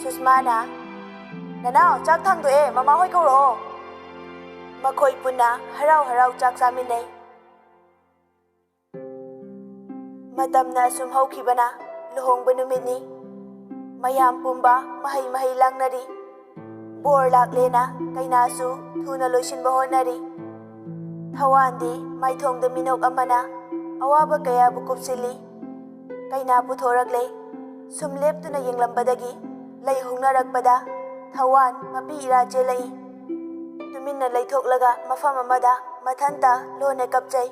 ꯁꯨꯁꯃꯥꯅ, "ꯅꯅꯥꯎ, ꯆꯥꯛ ꯊꯥꯡꯗꯣꯛꯑꯦ, ꯃꯃꯥ ꯍꯣꯏ ꯀꯧꯔꯛꯑꯣ꯫" ꯃꯈꯣꯏ ꯄꯨꯟꯅ ꯍꯔꯥꯎ ꯍꯔꯥꯎ ꯆꯥꯛ ꯆꯥꯃꯤꯟꯅꯩ꯫ ꯃꯇꯝꯅ ꯑꯁꯨꯝ ꯍꯧꯈꯤꯕꯅ ꯂꯨꯍꯣꯡꯕ ꯅꯨꯃꯤꯠꯅꯤ꯫ ꯃꯌꯥꯝ ꯄꯨꯝꯕ ꯃꯍꯩ ꯃꯍꯩ ꯂꯥꯡꯅꯔꯤ꯫ ꯕꯣꯔ ꯂꯥꯛꯂꯦꯅ ꯀꯩꯅꯥꯁꯨ ꯊꯨꯅ ꯂꯣꯏꯁꯤꯟꯕ ꯍꯣꯠꯅꯔꯤ꯫ ꯊꯋꯥꯟꯗꯤ ꯃꯥꯏꯊꯣꯡꯗ ꯃꯤꯅꯣꯛ ꯑꯃꯅ ꯑꯋꯥꯕ ꯀꯌꯥꯕꯨ ꯀꯨꯞꯁꯤꯜꯂꯤ꯫ ꯀꯩꯅꯥ ꯄꯨꯊꯣꯔꯛꯂꯦ꯫ ꯁꯨꯝ ꯂꯦꯞꯇꯨꯅ ꯌꯦꯡꯂꯝꯕꯗꯒꯤ ꯂꯩ ꯍꯨꯛꯅꯔꯛꯄꯗ ꯊꯋꯥꯟ ꯃꯄꯤ ꯏꯔꯥ ꯆꯦꯜꯂꯛꯏ꯫ ꯇꯨꯃꯤꯟꯅ ꯂꯩꯊꯣꯛꯂꯒ ꯃꯐꯝ ꯑꯃꯗ ꯃꯊꯟꯇ ꯂꯣꯟꯅ ꯀꯞꯆꯩ꯫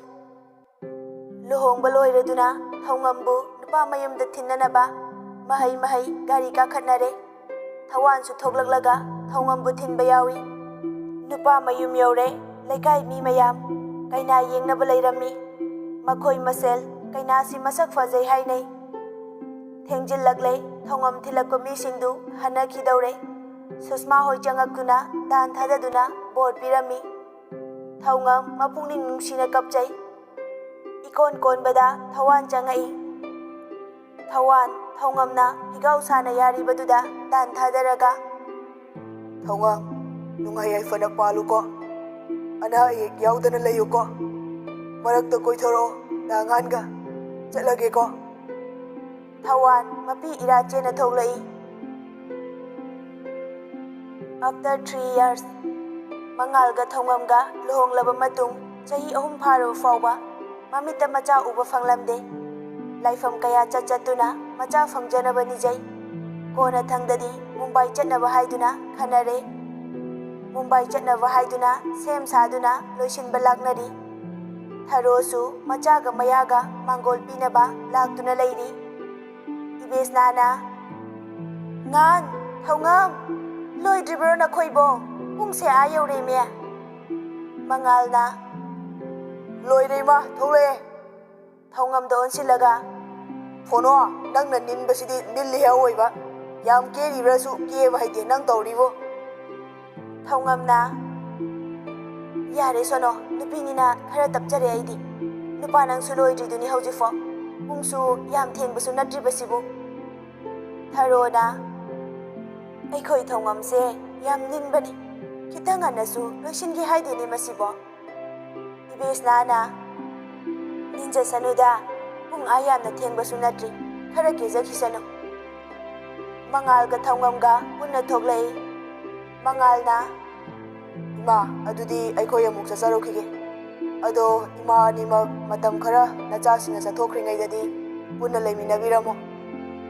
ꯂꯨꯍꯣꯡꯕ ꯂꯣꯏꯔꯗꯨꯅ ꯊꯧꯉꯝꯕꯨ ꯅꯨꯄꯥ ꯃꯌꯨꯝꯗ ꯊꯤꯟꯅꯅꯕ ꯃꯍꯩ ꯃꯍꯩ ꯒꯥꯔꯤ ꯀꯥꯈꯠꯅꯔꯦ꯫ ꯊꯋꯥꯟꯁꯨ ꯊꯣꯛꯂꯛꯂꯒ ꯊꯧꯉꯝꯕꯨ ꯊꯤꯟꯕ ꯌꯥꯎꯏ꯫ ꯅꯨꯄꯥ ꯃꯌꯨꯝ ꯌꯧꯔꯦ꯫ ꯂꯩꯀꯥꯏ ꯃꯤ ꯃꯌꯥꯝ ꯀꯩꯅꯥ ꯌꯦꯡꯅꯕ ꯂꯩꯔꯝꯃꯤ꯫ ꯃꯈꯣꯏ ꯃꯁꯦꯜ ꯀꯩꯅꯥꯁꯤ ꯃꯁꯛ ꯐꯖꯩ ꯍꯥꯏꯅꯩ꯫ ꯊꯦꯡꯖꯤꯜꯂꯛꯂꯦ꯫ ꯊꯧꯉꯝ ꯊꯤꯜꯂꯛꯄ ꯃꯤꯁꯤꯡꯗꯨ ꯍꯟꯅꯈꯤꯗꯧꯔꯦ꯫ ꯁꯨꯁꯃꯥ ꯍꯣꯏ ꯆꯪꯉꯛꯇꯨꯅ ꯗꯥꯟ ꯊꯥꯗꯗꯨꯅ ꯕꯣꯔ ꯄꯤꯔꯝꯃꯤ꯫ ꯊꯧꯉꯝ ꯃꯄꯨꯛꯅꯤꯡ ꯅꯨꯡꯁꯤꯅ ꯀꯞꯆꯩ꯫ ꯏꯀꯣꯟ ꯀꯣꯟꯕꯗ ꯊꯋꯥꯟ ꯆꯪꯉꯛꯏ꯫ ꯊꯋꯥꯟ, ꯊꯧꯉꯝꯅ ꯐꯤꯒꯥꯎ ꯁꯥꯅ ꯌꯥꯔꯤꯕꯗꯨꯗ ꯗꯥꯟ ꯊꯥꯗꯔꯒ, "ꯊꯧꯉꯝ, ꯅꯨꯡꯉꯥꯏ ꯌꯥꯏꯐꯅ ꯄꯥꯜꯂꯨꯀꯣ꯫ ꯑꯅꯥ ꯑꯌꯦꯛ ꯌꯥꯎꯗꯅ ꯂꯩꯌꯨꯀꯣ꯫ ꯃꯔꯛꯇ ꯀꯣꯏꯊꯣꯔꯛꯑꯣ, ꯗꯥ ꯉꯥꯟꯒ꯫ ꯆꯠꯂꯒꯦꯀꯣ꯫" ꯊꯋꯥꯟ ꯃꯄꯤ ꯏꯔꯥ ꯆꯦꯟꯅ ꯊꯣꯛꯂꯛꯏ꯫ After three years, ꯃꯉꯥꯜꯒ ꯊꯧꯉꯝꯒ ꯂꯨꯍꯣꯡꯂꯕ ꯃꯇꯨꯡ ꯆꯍꯤ ꯑꯍꯨꯝ ꯐꯥꯔꯕ ꯐꯥꯎꯕ ꯃꯃꯤꯠꯇ ꯃꯆꯥ ꯎꯕ ꯐꯪꯂꯝꯗꯦ꯫ ꯂꯥꯏꯐꯝ ꯀꯌꯥ ꯆꯠ ꯆꯠꯇꯨꯅ ꯃꯆꯥ ꯐꯪꯖꯅꯕ ꯅꯤꯖꯩ꯫ ꯀꯣꯟꯅ ꯊꯪꯗꯗꯤ ꯃꯨꯝꯕꯥꯏ ꯆꯠꯅꯕ ꯍꯥꯏꯗꯨꯅ ꯈꯟꯅꯔꯦ꯫ ꯃꯨꯝꯕꯥꯏ ꯆꯠꯅꯕ ꯍꯥꯏꯗꯨꯅ ꯁꯦꯝ ꯁꯥꯗꯨꯅ ꯂꯣꯏꯁꯤꯟꯕ ꯂꯥꯛꯅꯔꯤ꯫ ꯊꯔꯣꯁꯨ ꯃꯆꯥꯒ ꯃꯌꯥꯒ ꯃꯥꯡꯒꯣꯜ ꯄꯤꯅꯕ ꯂꯥꯛꯇꯨꯅ ꯂꯩꯔꯤ꯫ ꯏꯕꯦꯁꯅꯥꯅ, "ꯉꯥꯟ, ꯊꯧꯉꯝ, ꯂꯣꯏꯗ꯭ꯔꯤꯕ꯭ꯔꯣ ꯅꯈꯣꯏꯕꯣ? ꯄꯨꯡꯁꯦ ꯑꯥ ꯌꯧꯔꯦꯃꯦ꯫" ꯃꯉꯥꯜꯅ, "ꯂꯣꯏꯔꯦ ꯏꯃꯥ, ꯊꯣꯛꯂꯛꯑꯦ꯫" ꯊꯧꯉꯝꯗ ꯑꯣꯟꯁꯤꯜꯂꯒ, "ꯐꯣꯅꯣ, ꯅꯪꯅ ꯅꯤꯟꯕꯁꯤꯗꯤ ꯅꯤꯜꯂꯤꯍꯦ ꯑꯑꯣꯏꯕ꯫ ꯌꯥꯝ ꯀꯦꯔꯤꯕ꯭ꯔꯥꯁꯨ ꯀꯦꯕ ꯍꯩꯇꯦ ꯅꯪ ꯇꯧꯔꯤꯕꯨ꯫" ꯊꯧꯉꯝꯅ, "ꯌꯥꯔꯦ ꯁꯣꯅꯣ, ꯅꯨꯄꯤꯅꯤꯅ ꯈꯔ ꯇꯞꯆꯔꯦ ꯑꯩꯗꯤ꯫ ꯅꯨꯄꯥ ꯅꯪꯁꯨ ꯂꯣꯏꯗ꯭ꯔꯤꯗꯨꯅꯤ ꯍꯧꯖꯤꯛꯐꯥꯎ꯫ ꯄꯨꯡꯁꯨ ꯌꯥꯝ ꯊꯦꯡꯕꯁꯨ ꯅꯠꯇ꯭ꯔꯤꯕꯁꯤꯕꯨ꯫" ꯊꯔꯣꯅ, "ꯑꯩꯈꯣꯏ ꯊꯧꯉꯝꯁꯦ ꯌꯥꯝ ꯅꯤꯟꯕꯅꯤ꯫ ꯈꯤꯇꯪ ꯉꯟꯅꯁꯨ ꯂꯣꯏꯁꯤꯟꯒꯦ ꯍꯥꯏꯗꯦꯅꯦ ꯃꯁꯤꯕꯣ꯫" ꯏꯕꯦꯁꯅꯥꯅ, "ꯅꯤꯟꯖꯁꯅꯨꯗ, ꯄꯨꯡ ꯑꯥ ꯌꯥꯝꯅ ꯊꯦꯡꯕꯁꯨ ꯅꯠꯇ꯭ꯔꯤ, ꯈꯔ ꯀꯦꯖꯈꯤꯁꯅꯨ꯫ ꯃꯉꯥꯜꯒ ꯊꯧꯉꯝꯒ ꯄꯨꯟꯅ ꯊꯣꯛꯂꯛꯏ꯫ ꯃꯉꯥꯜꯅ, "ꯏꯃꯥ, ꯑꯗꯨꯗꯤ ꯑꯩꯈꯣꯏ ꯑꯃꯨꯛ ꯆꯠꯆꯔꯨꯈꯤꯒꯦ꯫ ꯑꯗꯣ ꯏꯃꯥ ꯑꯅꯤꯃꯛ ꯃꯇꯝ ꯈꯔ ꯅꯆꯥꯁꯤꯡꯅ ꯆꯠꯊꯣꯛꯈ꯭ꯔꯤꯉꯩꯗꯗꯤ ꯄꯨꯟꯅ ꯂꯩꯃꯤꯟꯅꯕꯤꯔꯝꯃꯣ꯫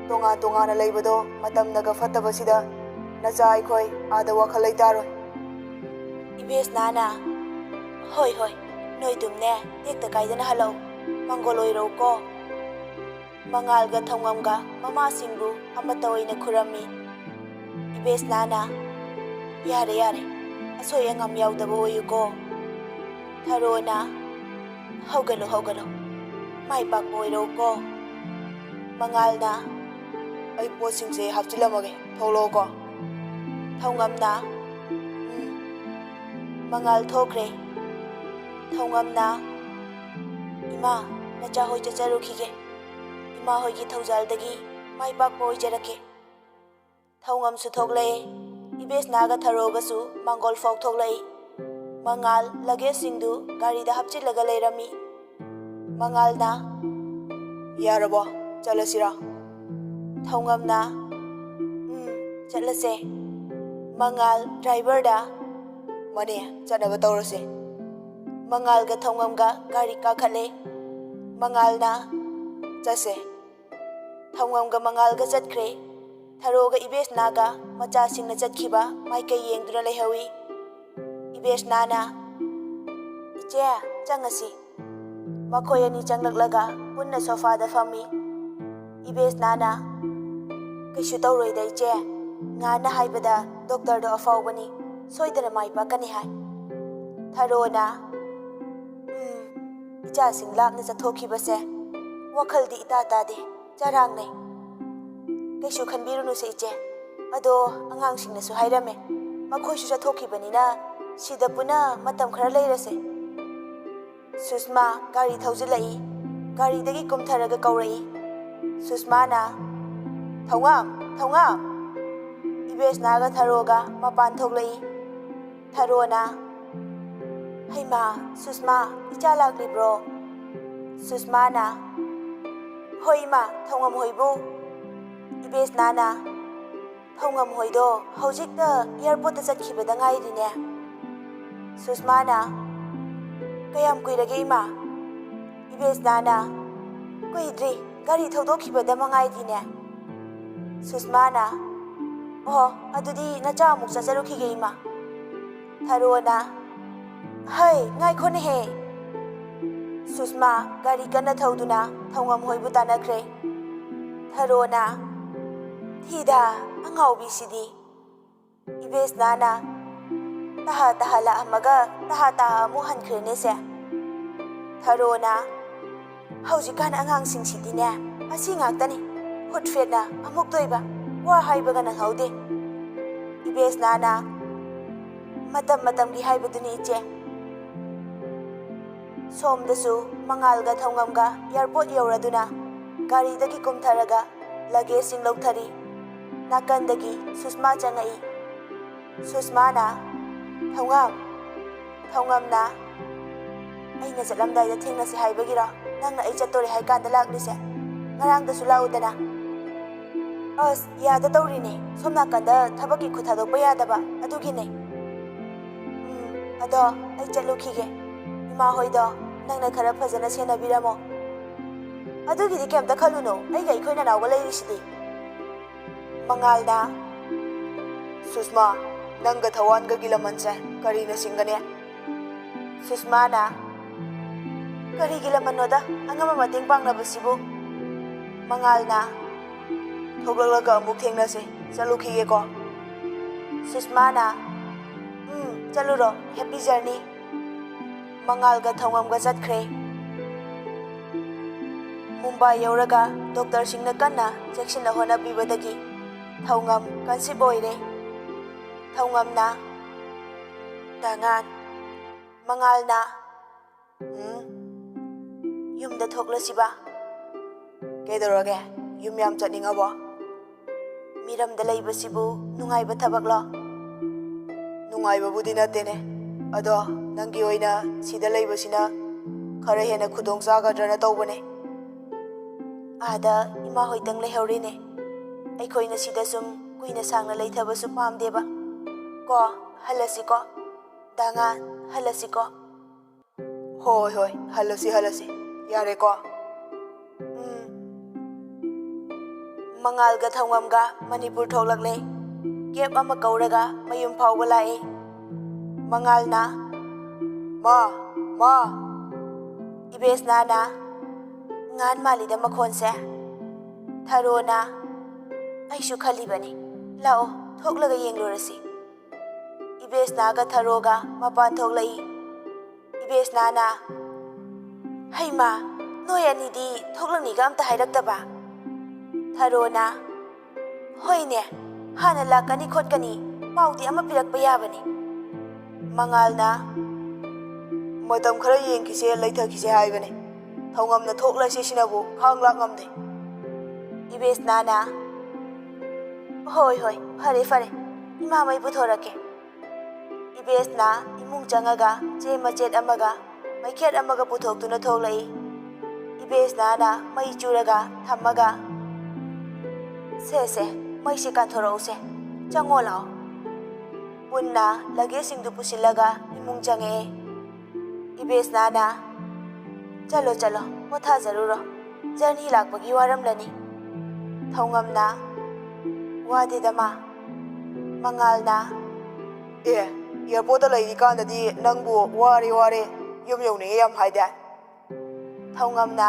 ꯇꯣꯉꯥꯟ ꯇꯣꯉꯥꯟꯅ ꯂꯩꯕꯗꯣ ꯃꯇꯝꯅꯒ ꯐꯠꯇꯕꯁꯤꯗ ꯅꯆꯥ ꯑꯩꯈꯣꯏ ꯑꯥꯗ ꯋꯥꯈꯜ ꯂꯩꯇꯥꯔꯣꯏ꯫" ꯏꯕꯦꯁꯅꯥꯅ, "ꯍꯣꯏ, ꯍꯣꯏ, ꯅꯣꯏꯗꯨꯝꯅꯦ ꯇꯦꯛꯇ ꯀꯥꯏꯗꯅ ꯍꯜꯂꯛꯎ꯫ ꯃꯪꯒꯣꯜ ꯑꯣꯏꯔꯛꯎꯀꯣ꯫" ꯃꯉꯥꯜꯒ ꯊꯧꯉꯝꯒ ꯃꯃꯥꯁꯤꯡꯕꯨ ꯑꯃꯠꯇ ꯑꯣꯏꯅ ꯈꯨꯔꯝꯃꯤ꯫ ꯏꯕꯦꯁꯅꯥꯅ, "ꯌꯥꯔꯦ, ꯌꯥꯔꯦ, ꯑꯁꯣꯏ ꯑꯉꯥꯝ ꯌꯥꯎꯗꯕ ꯑꯣꯏꯌꯨꯀꯣ꯫" ꯊꯔꯣꯅ, "ꯍꯧꯒꯠꯂꯣ, ꯍꯧꯒꯠꯂꯣ, ꯃꯥꯏ ꯄꯥꯛꯄ ꯑꯣꯏꯔꯛꯎꯀꯣ꯫" ꯃꯉꯥꯜꯅ, "ꯑꯩ ꯄꯣꯠꯁꯤꯡꯁꯦ ꯍꯥꯞꯆꯤꯜꯂꯝꯃꯒꯦ, ꯊꯣꯛꯂꯛꯑꯣꯀꯣ꯫" ꯊꯧꯉꯝꯅ, "ꯎꯝ꯫" ꯃꯉꯥꯜ ꯊꯣꯛꯈ꯭ꯔꯦ꯫ ꯊꯧꯉꯝꯅ, "ꯏꯃꯥ, ꯅꯆꯥ ꯍꯣꯏ ꯆꯠꯆꯔꯨꯈꯤꯒꯦ꯫ ꯏꯃꯥ ꯍꯣꯏꯒꯤ ꯊꯧꯖꯥꯜꯗꯒꯤ ꯃꯥꯏ ꯄꯥꯛꯄ ꯑꯣꯏꯖꯔꯛꯀꯦ꯫" ꯊꯧꯉꯝꯁꯨ ꯊꯣꯛꯂꯛꯑꯦ꯫ ꯏꯕꯦꯁꯅꯥꯒ ꯊꯔꯣꯒꯁꯨ ꯃꯥꯡꯒꯣꯜ ꯐꯥꯎ ꯊꯣꯛꯂꯛꯏ꯫ ꯃꯉꯥꯜ ꯂꯒꯦꯖꯁꯤꯡꯗꯨ ꯒꯥꯔꯤꯗ ꯍꯥꯞꯆꯤꯜꯂꯒ ꯂꯩꯔꯝꯃꯤ꯫ ꯃꯉꯥꯜꯅ, "ꯌꯥꯔꯕꯣ? ꯆꯠꯂꯁꯤꯔꯥ?" ꯊꯧꯉꯝꯅ, "ꯎꯝ, ꯆꯠꯂꯁꯦ꯫" ꯃꯉꯥꯜ ꯗ꯭ꯔꯥꯏꯚꯔꯗ, "ꯃꯅꯦ, ꯆꯠꯅꯕ ꯇꯧꯔꯁꯦ꯫" ꯃꯉꯥꯜꯒ ꯊꯧꯉꯝꯒ ꯒꯥꯔꯤ ꯀꯥꯈꯠꯂꯦ꯫ ꯃꯉꯥꯜꯅ, "ꯆꯠꯁꯦ꯫" ꯊꯧꯉꯝꯒ ꯃꯉꯥꯜꯒ ꯆꯠꯈ꯭ꯔꯦ꯫ ꯊꯔꯣꯒ ꯏꯕꯦꯁꯅꯥꯒ ꯃꯆꯥꯁꯤꯡꯅ ꯆꯠꯈꯤꯕ ꯃꯥꯏꯀꯩ ꯌꯦꯡꯗꯨꯅ ꯂꯩꯍꯧꯏ꯫ ꯏꯕꯦꯁꯅꯥꯅ, "ꯏꯆꯦ, ꯆꯪꯉꯁꯤ꯫" ꯃꯈꯣꯏ ꯑꯅꯤ ꯆꯪꯂꯛꯂꯒ ꯄꯨꯟꯅ ꯁꯣꯐꯥꯗ ꯐꯝꯃꯤ꯫ ꯏꯕꯦꯁꯅꯥꯅ, "ꯀꯩꯁꯨ ꯇꯧꯔꯣꯏꯗ ꯏꯆꯦ, ꯉꯥꯟꯅ ꯍꯥꯏꯕꯗ ꯗꯣꯛꯇꯔꯗꯣ ꯑꯐꯥꯎꯕꯅꯤ, ꯁꯣꯏꯗꯅ ꯃꯥꯏ ꯄꯥꯛꯀꯅꯤ ꯍꯥꯏ꯫" ꯊꯔꯣꯅ, "ꯎꯝ, ꯏꯆꯥꯁꯤꯡ ꯂꯥꯞꯅ ꯆꯠꯊꯣꯛꯈꯤꯕꯁꯦ ꯋꯥꯈꯜꯗꯤ ꯏꯇꯥ ꯇꯥꯗꯦ, ꯆꯔꯥꯡꯅꯩ꯫ ꯀꯩꯁꯨ ꯈꯟꯕꯤꯔꯨꯅꯨꯁꯦ ꯏꯆꯦ, ꯑꯗꯣ ꯑꯉꯥꯡꯁꯤꯡꯅꯁꯨ ꯍꯥꯏꯔꯝꯃꯦ, ꯃꯈꯣꯏꯁꯨ ꯆꯠꯊꯣꯛꯈꯤꯕꯅꯤꯅ ꯁꯤꯗ ꯄꯨꯟꯅ ꯃꯇꯝ ꯈꯔ ꯂꯩꯔꯁꯦ꯫" ꯁꯨꯁꯃꯥ ꯒꯥꯔꯤ ꯊꯧꯖꯤꯜꯂꯛꯏ꯫ ꯒꯥꯔꯤꯗꯒꯤ ꯀꯨꯝꯊꯔꯒ ꯀꯧꯔꯛꯏ꯫ ꯁꯨꯁꯃꯥꯅ, "ꯊꯧꯉꯝ, ꯊꯧꯉꯝ!" ꯏꯕꯦꯁꯅꯥꯒ ꯊꯔꯣꯒ ꯃꯄꯥꯟ ꯊꯣꯛꯂꯛꯏ꯫ ꯊꯔꯣꯅ, "ꯍꯩꯃꯥ, ꯁꯨꯁꯃꯥ, ꯏꯆꯥ ꯂꯥꯛꯂꯤꯕ꯭ꯔꯣ?" ꯁꯨꯁꯃꯥꯅ, "ꯍꯣꯏ ꯏꯃꯥ, ꯊꯧꯉꯝ ꯍꯣꯏꯕꯨ?" ꯏꯕꯦꯁꯅꯥꯅ, "ꯊꯧꯉꯝ ꯍꯣꯏꯗꯣ ꯍꯧꯖꯤꯛꯇ ꯑꯦꯌꯥꯔꯄꯣꯔꯠꯇ ꯆꯠꯈꯤꯕꯗ ꯉꯥꯏꯔꯤꯅꯦ꯫" ꯁꯨꯁꯃꯥꯅ, "ꯀꯌꯥꯝ ꯀꯨꯏꯔꯒꯦ ꯏꯃꯥ?" ꯏꯕꯦꯁꯅꯥꯅ, "ꯀꯨꯏꯗ꯭ꯔꯤ, ꯒꯥꯔꯤ ꯊꯧꯗꯣꯛꯈꯤꯕꯗ ꯃꯉꯥꯏꯔꯤꯅꯦ꯫" ꯁꯨꯁꯃꯥꯅ, "ꯑꯣꯍꯣ, ꯑꯗꯨꯗꯤ ꯅꯆꯥ ꯑꯃꯨꯛ ꯆꯠꯆꯔꯨꯈꯤꯒꯦ ꯏꯃꯥ꯫" ꯊꯔꯣꯅ, "ꯍꯩ, ꯉꯥꯏꯈꯣꯅꯦꯍꯦ!" ꯁꯨꯁꯃꯥ ꯒꯥꯔꯤ ꯀꯟꯅ ꯊꯧꯗꯨꯅ ꯊꯧꯉꯝ ꯍꯣꯏꯕꯨ ꯇꯥꯟꯅꯈ꯭ꯔꯦ꯫ ꯊꯔꯣꯅ, "ꯊꯤꯗ, ꯑꯉꯥꯎꯕꯤꯁꯤꯗꯤ!" ꯏꯕꯦꯁꯅꯥꯅ, "ꯇꯍꯥ ꯇꯍꯥ ꯂꯥꯛꯑꯝꯃꯒ ꯇꯍꯥ ꯇꯍꯥ ꯑꯃꯨꯛ ꯍꯟꯈ꯭ꯔꯦꯅꯦ ꯁꯦ꯫" ꯊꯔꯣꯅ, "ꯍꯧꯖꯤꯛꯀꯥꯟ ꯑꯉꯥꯡꯁꯤꯡꯁꯤꯗꯤꯅꯦ, ꯑꯁꯤ ꯉꯥꯛꯇꯅꯤ꯫ ꯐꯨꯠ ꯐꯦꯠꯅ ꯑꯃꯨꯛꯇꯣꯏꯕ, ꯋꯥ ꯍꯥꯏꯕꯒ ꯅꯪꯍꯧꯗꯦ꯫" ꯏꯕꯦꯁꯅꯥꯅ, "ꯃꯇꯝ ꯃꯇꯝꯒꯤ ꯍꯥꯏꯕꯗꯨꯅꯤ ꯏꯆꯦ꯫" ꯁꯣꯝꯗꯁꯨ ꯃꯉꯥꯜꯒ ꯊꯧꯉꯝꯒ ꯑꯦꯌꯥꯔꯄꯣꯔꯠ ꯌꯧꯔꯗꯨꯅ ꯒꯥꯔꯤꯗꯒꯤ ꯀꯨꯝꯊꯔꯒ ꯂꯒꯦꯖꯁꯤꯡ ꯂꯧꯊꯔꯤ꯫ ꯅꯥꯀꯟꯗꯒꯤ ꯁꯨꯁꯃꯥ ꯆꯪꯉꯛꯏ꯫ ꯁꯨꯁꯃꯥꯅ, "ꯊꯧꯉꯝ꯫" ꯊꯧꯉꯝꯅ, "ꯑꯩꯅ ꯆꯠꯂꯝꯗꯥꯏꯗ ꯊꯦꯡꯅꯁꯤ ꯍꯥꯏꯕꯒꯤꯔꯣ ꯅꯪꯅ ꯑꯩ ꯆꯠꯇꯣꯔꯦ ꯍꯥꯏ ꯀꯥꯟꯗ ꯂꯥꯛꯂꯤꯁꯦ? ꯉꯔꯥꯡꯗꯁꯨ ꯂꯥꯛꯎꯗꯅ꯫" "ꯑꯁ, ꯌꯥꯗ ꯇꯧꯔꯤꯅꯦ, ꯁꯣꯝ ꯅꯥꯀꯟꯗ ꯊꯕꯛꯀꯤ ꯈꯨꯠ ꯊꯥꯗꯣꯛꯄ ꯌꯥꯗꯕ, ꯑꯗꯨꯒꯤꯅꯦ꯫" "ꯎꯝ, ꯑꯗꯣ ꯑꯩ ꯆꯠꯂꯨꯈꯤꯒꯦ꯫ ꯏꯃꯥ ꯍꯣꯏꯗꯣ ꯅꯪꯅ ꯈꯔ ꯐꯖꯅ ꯁꯦꯟꯅꯕꯤꯔꯝꯃꯣ꯫" "ꯑꯗꯨꯒꯤꯗꯤ ꯀꯩꯝꯇ ꯈꯜꯂꯨꯅꯨ, ꯑꯩꯒ ꯑꯩꯈꯣꯏ ꯅꯅꯥꯎꯒ ꯂꯩꯔꯤꯁꯤꯗꯤ꯫" ꯃꯉꯥꯜꯅ, "ꯁꯨꯁꯃꯥ, ꯅꯪꯒ ꯊꯋꯥꯟꯒꯒꯤ ꯂꯃꯟꯁꯦ ꯀꯔꯤꯅ ꯁꯤꯡꯒꯅꯤ?" ꯁꯨꯁꯃꯥꯅ, "ꯀꯔꯤꯒꯤ ꯂꯃꯟꯅꯣꯗ, ꯑꯉꯝꯕ ꯃꯇꯦꯡ ꯄꯥꯡꯅꯕꯁꯤꯕꯨ?" ꯃꯉꯥꯜꯅ, "ꯊꯣꯛꯂꯛꯂꯒ ꯑꯃꯨꯛ ꯊꯦꯡꯅꯁꯤ, ꯆꯠꯂꯨꯈꯤꯒꯦꯀꯣ꯫" ꯁꯨꯁꯃꯥꯅ, "ꯎꯝ, ꯆꯠꯂꯨꯔꯣ, ꯍꯦꯄꯤ ꯖꯔꯅꯤ꯫" ꯃꯉꯥꯜꯒ ꯊꯧꯉꯝꯒ ꯆꯠꯈ꯭ꯔꯦ꯫ ꯃꯨꯝꯕꯥꯏ ꯌꯧꯔꯒ ꯗꯣꯛꯇꯔꯁꯤꯡꯅ ꯀꯟꯅ ꯆꯦꯛꯁꯤꯟꯅ ꯍꯣꯠꯅꯕꯤꯕꯗꯒꯤ ꯊꯧꯉꯝ ꯀꯟꯁꯤꯞ ꯑꯣꯏꯔꯦ꯫ ꯊꯧꯉꯝꯅ, "ꯗꯥꯉꯥꯟ꯫" ꯃꯉꯥꯜꯅ, "ꯎꯝ? ꯌꯨꯝꯗ ꯊꯣꯛꯂꯁꯤꯕ?" "ꯀꯩꯗꯧꯔꯒꯦ? ꯌꯨꯝ ꯌꯥꯝ ꯆꯠꯅꯤꯡꯉꯕꯣ?" "ꯃꯤꯔꯝꯗ ꯂꯩꯕꯁꯤꯕꯨ ꯅꯨꯡꯉꯥꯏꯕ ꯊꯕꯛꯂꯣ?" "ꯅꯨꯡꯉꯥꯏꯕꯕꯨꯗꯤ ꯅꯠꯇꯦꯅꯦ, ꯑꯗꯣ ꯅꯪꯒꯤ ꯑꯣꯏꯅ ꯁꯤꯗ ꯂꯩꯕꯁꯤꯅ ꯈꯔ ꯍꯦꯟꯅ ꯈꯨꯗꯣꯡ ꯆꯥꯒꯗ꯭ꯔꯅ ꯇꯧꯕꯅꯦ꯫" ꯑꯥꯗ ꯏꯃꯥ ꯍꯣꯏꯗꯪ ꯂꯩꯍꯧꯔꯦꯅꯦ꯫ ꯑꯩꯈꯣꯏꯅ ꯁꯤꯗ ꯁꯨꯝ ꯀꯨꯏꯅ ꯁꯥꯡꯅ ꯂꯩꯊꯕꯁꯨ ꯄꯥꯝꯗꯦꯕ꯫ ꯀꯣ, ꯍꯜꯂꯁꯤꯀꯣ꯫ ꯗꯥꯉꯥꯟ, ꯍꯜꯂꯁꯤꯀꯣ꯫ ꯍꯣꯏ, ꯍꯣꯏ, ꯍꯜꯂꯁꯤ, ꯍꯜꯂꯁꯤ꯫ ꯌꯥꯔꯦꯀꯣ? ꯎꯝ꯫ ꯃꯉꯥꯜꯒ ꯊꯧꯉꯝꯒ ꯃꯅꯤꯄꯨꯔ ꯊꯣꯛꯂꯛꯂꯦ꯫ ꯀꯦꯕ ꯑꯃ ꯀꯧꯔꯒ ꯃꯌꯨꯝ ꯐꯥꯎꯕ ꯂꯥꯛꯑꯦ꯫ ꯃꯉꯥꯜꯅ, "ꯃꯥ, ꯃꯥ!" ꯏꯕꯦꯁꯅꯥꯅ, "ꯉꯥꯟ ꯃꯥꯜꯂꯤꯗ ꯃꯈꯣꯟꯁꯦ꯫" ꯊꯔꯣꯅ, "ꯑꯩꯁꯨ ꯈꯜꯂꯤꯕꯅꯤ꯫ ꯂꯥꯛꯑꯣ, ꯊꯣꯛꯂꯒ ꯌꯦꯡꯂꯨꯔꯁꯤ꯫" ꯏꯕꯦꯁꯅꯥꯒ ꯊꯔꯣꯒ ꯃꯄꯥꯟ ꯊꯣꯛꯂꯛꯏ꯫ ꯏꯕꯦꯁꯅꯥꯅ, "ꯍꯩꯃꯥ, ꯅꯣꯏ ꯑꯅꯤꯗꯤ ꯊꯣꯛꯂꯛꯅꯤꯒ ꯑꯝꯇ ꯍꯥꯏꯔꯛꯇꯕ?" ꯊꯔꯣꯅ, "ꯍꯣꯏꯅꯦ, ꯍꯥꯟꯅ ꯂꯥꯛꯀꯅꯤ ꯈꯣꯠꯀꯅꯤ ꯄꯥꯎꯗꯤ ꯑꯃ ꯄꯤꯔꯛꯄ ꯌꯥꯕꯅꯤ꯫" ꯃꯉꯥꯜꯅ, "ꯃꯇꯝ ꯈꯔ ꯌꯦꯡꯈꯤꯁꯦ, ꯂꯩꯊꯈꯤꯁꯦ ꯍꯥꯏꯕꯅꯦ꯫ ꯊꯧꯉꯝꯅ ꯊꯣꯛꯂꯁꯤ ꯁꯤꯅꯕꯨ ꯈꯥꯡ ꯂꯥꯛ ꯉꯝꯗꯦ꯫" ꯏꯕꯦꯁꯅꯥꯅ, "ꯍꯣꯏ, ꯍꯣꯏ, ꯐꯔꯦ, ꯐꯔꯦ, ꯏꯃꯥ ꯃꯩ ꯄꯨꯊꯣꯔꯛꯀꯦ꯫" ꯏꯕꯦꯁꯅ ꯏꯃꯨꯡ ꯆꯪꯉꯒ ꯆꯦ ꯃꯆꯦꯠ ꯑꯃꯒ ꯃꯩꯈꯦꯠ ꯑꯃꯒ ꯄꯨꯊꯣꯛꯇꯨꯅ ꯊꯣꯛꯂꯛꯏ꯫ ꯏꯕꯦꯁꯅꯥꯅ ꯃꯩ ꯆꯨꯔꯒ ꯊꯝꯃꯒ, "ꯁꯦ, ꯁꯦ, ꯃꯩꯁꯦ ꯀꯥꯟꯊꯣꯔꯛꯎꯁꯦ, ꯆꯪꯉꯣ ꯂꯥꯛꯑꯣ꯫" ꯄꯨꯟꯅ ꯂꯒꯦꯖꯁꯤꯡꯗꯨ ꯄꯨꯁꯤꯜꯂꯒ ꯏꯃꯨꯡ ꯆꯪꯉꯛꯑꯦ꯫ ꯏꯕꯦꯁꯅꯥꯅ, "ꯆꯠꯂꯣ, ꯆꯠꯂꯣ, ꯄꯣꯊꯥꯖꯔꯨꯔꯣ꯫ ꯖꯔꯅꯤ ꯂꯥꯛꯄꯒꯤ ꯋꯥꯔꯝꯂꯅꯤ꯫" ꯊꯧꯉꯝꯅ, "ꯋꯥꯗꯦꯗ ꯃꯥ꯫" ꯃꯉꯥꯜꯅ, "ꯑꯦ, ꯑꯦꯌꯥꯔꯄꯣꯔꯠꯇ ꯂꯩꯔꯤꯀꯥꯟꯗꯗꯤ ꯅꯪꯕꯨ ꯋꯥꯔꯦ, ꯋꯥꯔꯦ, ꯌꯨꯝ ꯌꯧꯅꯤꯡꯉꯦ ꯌꯥꯝ ꯍꯥꯏꯗꯥꯏ?" ꯊꯧꯉꯝꯅ,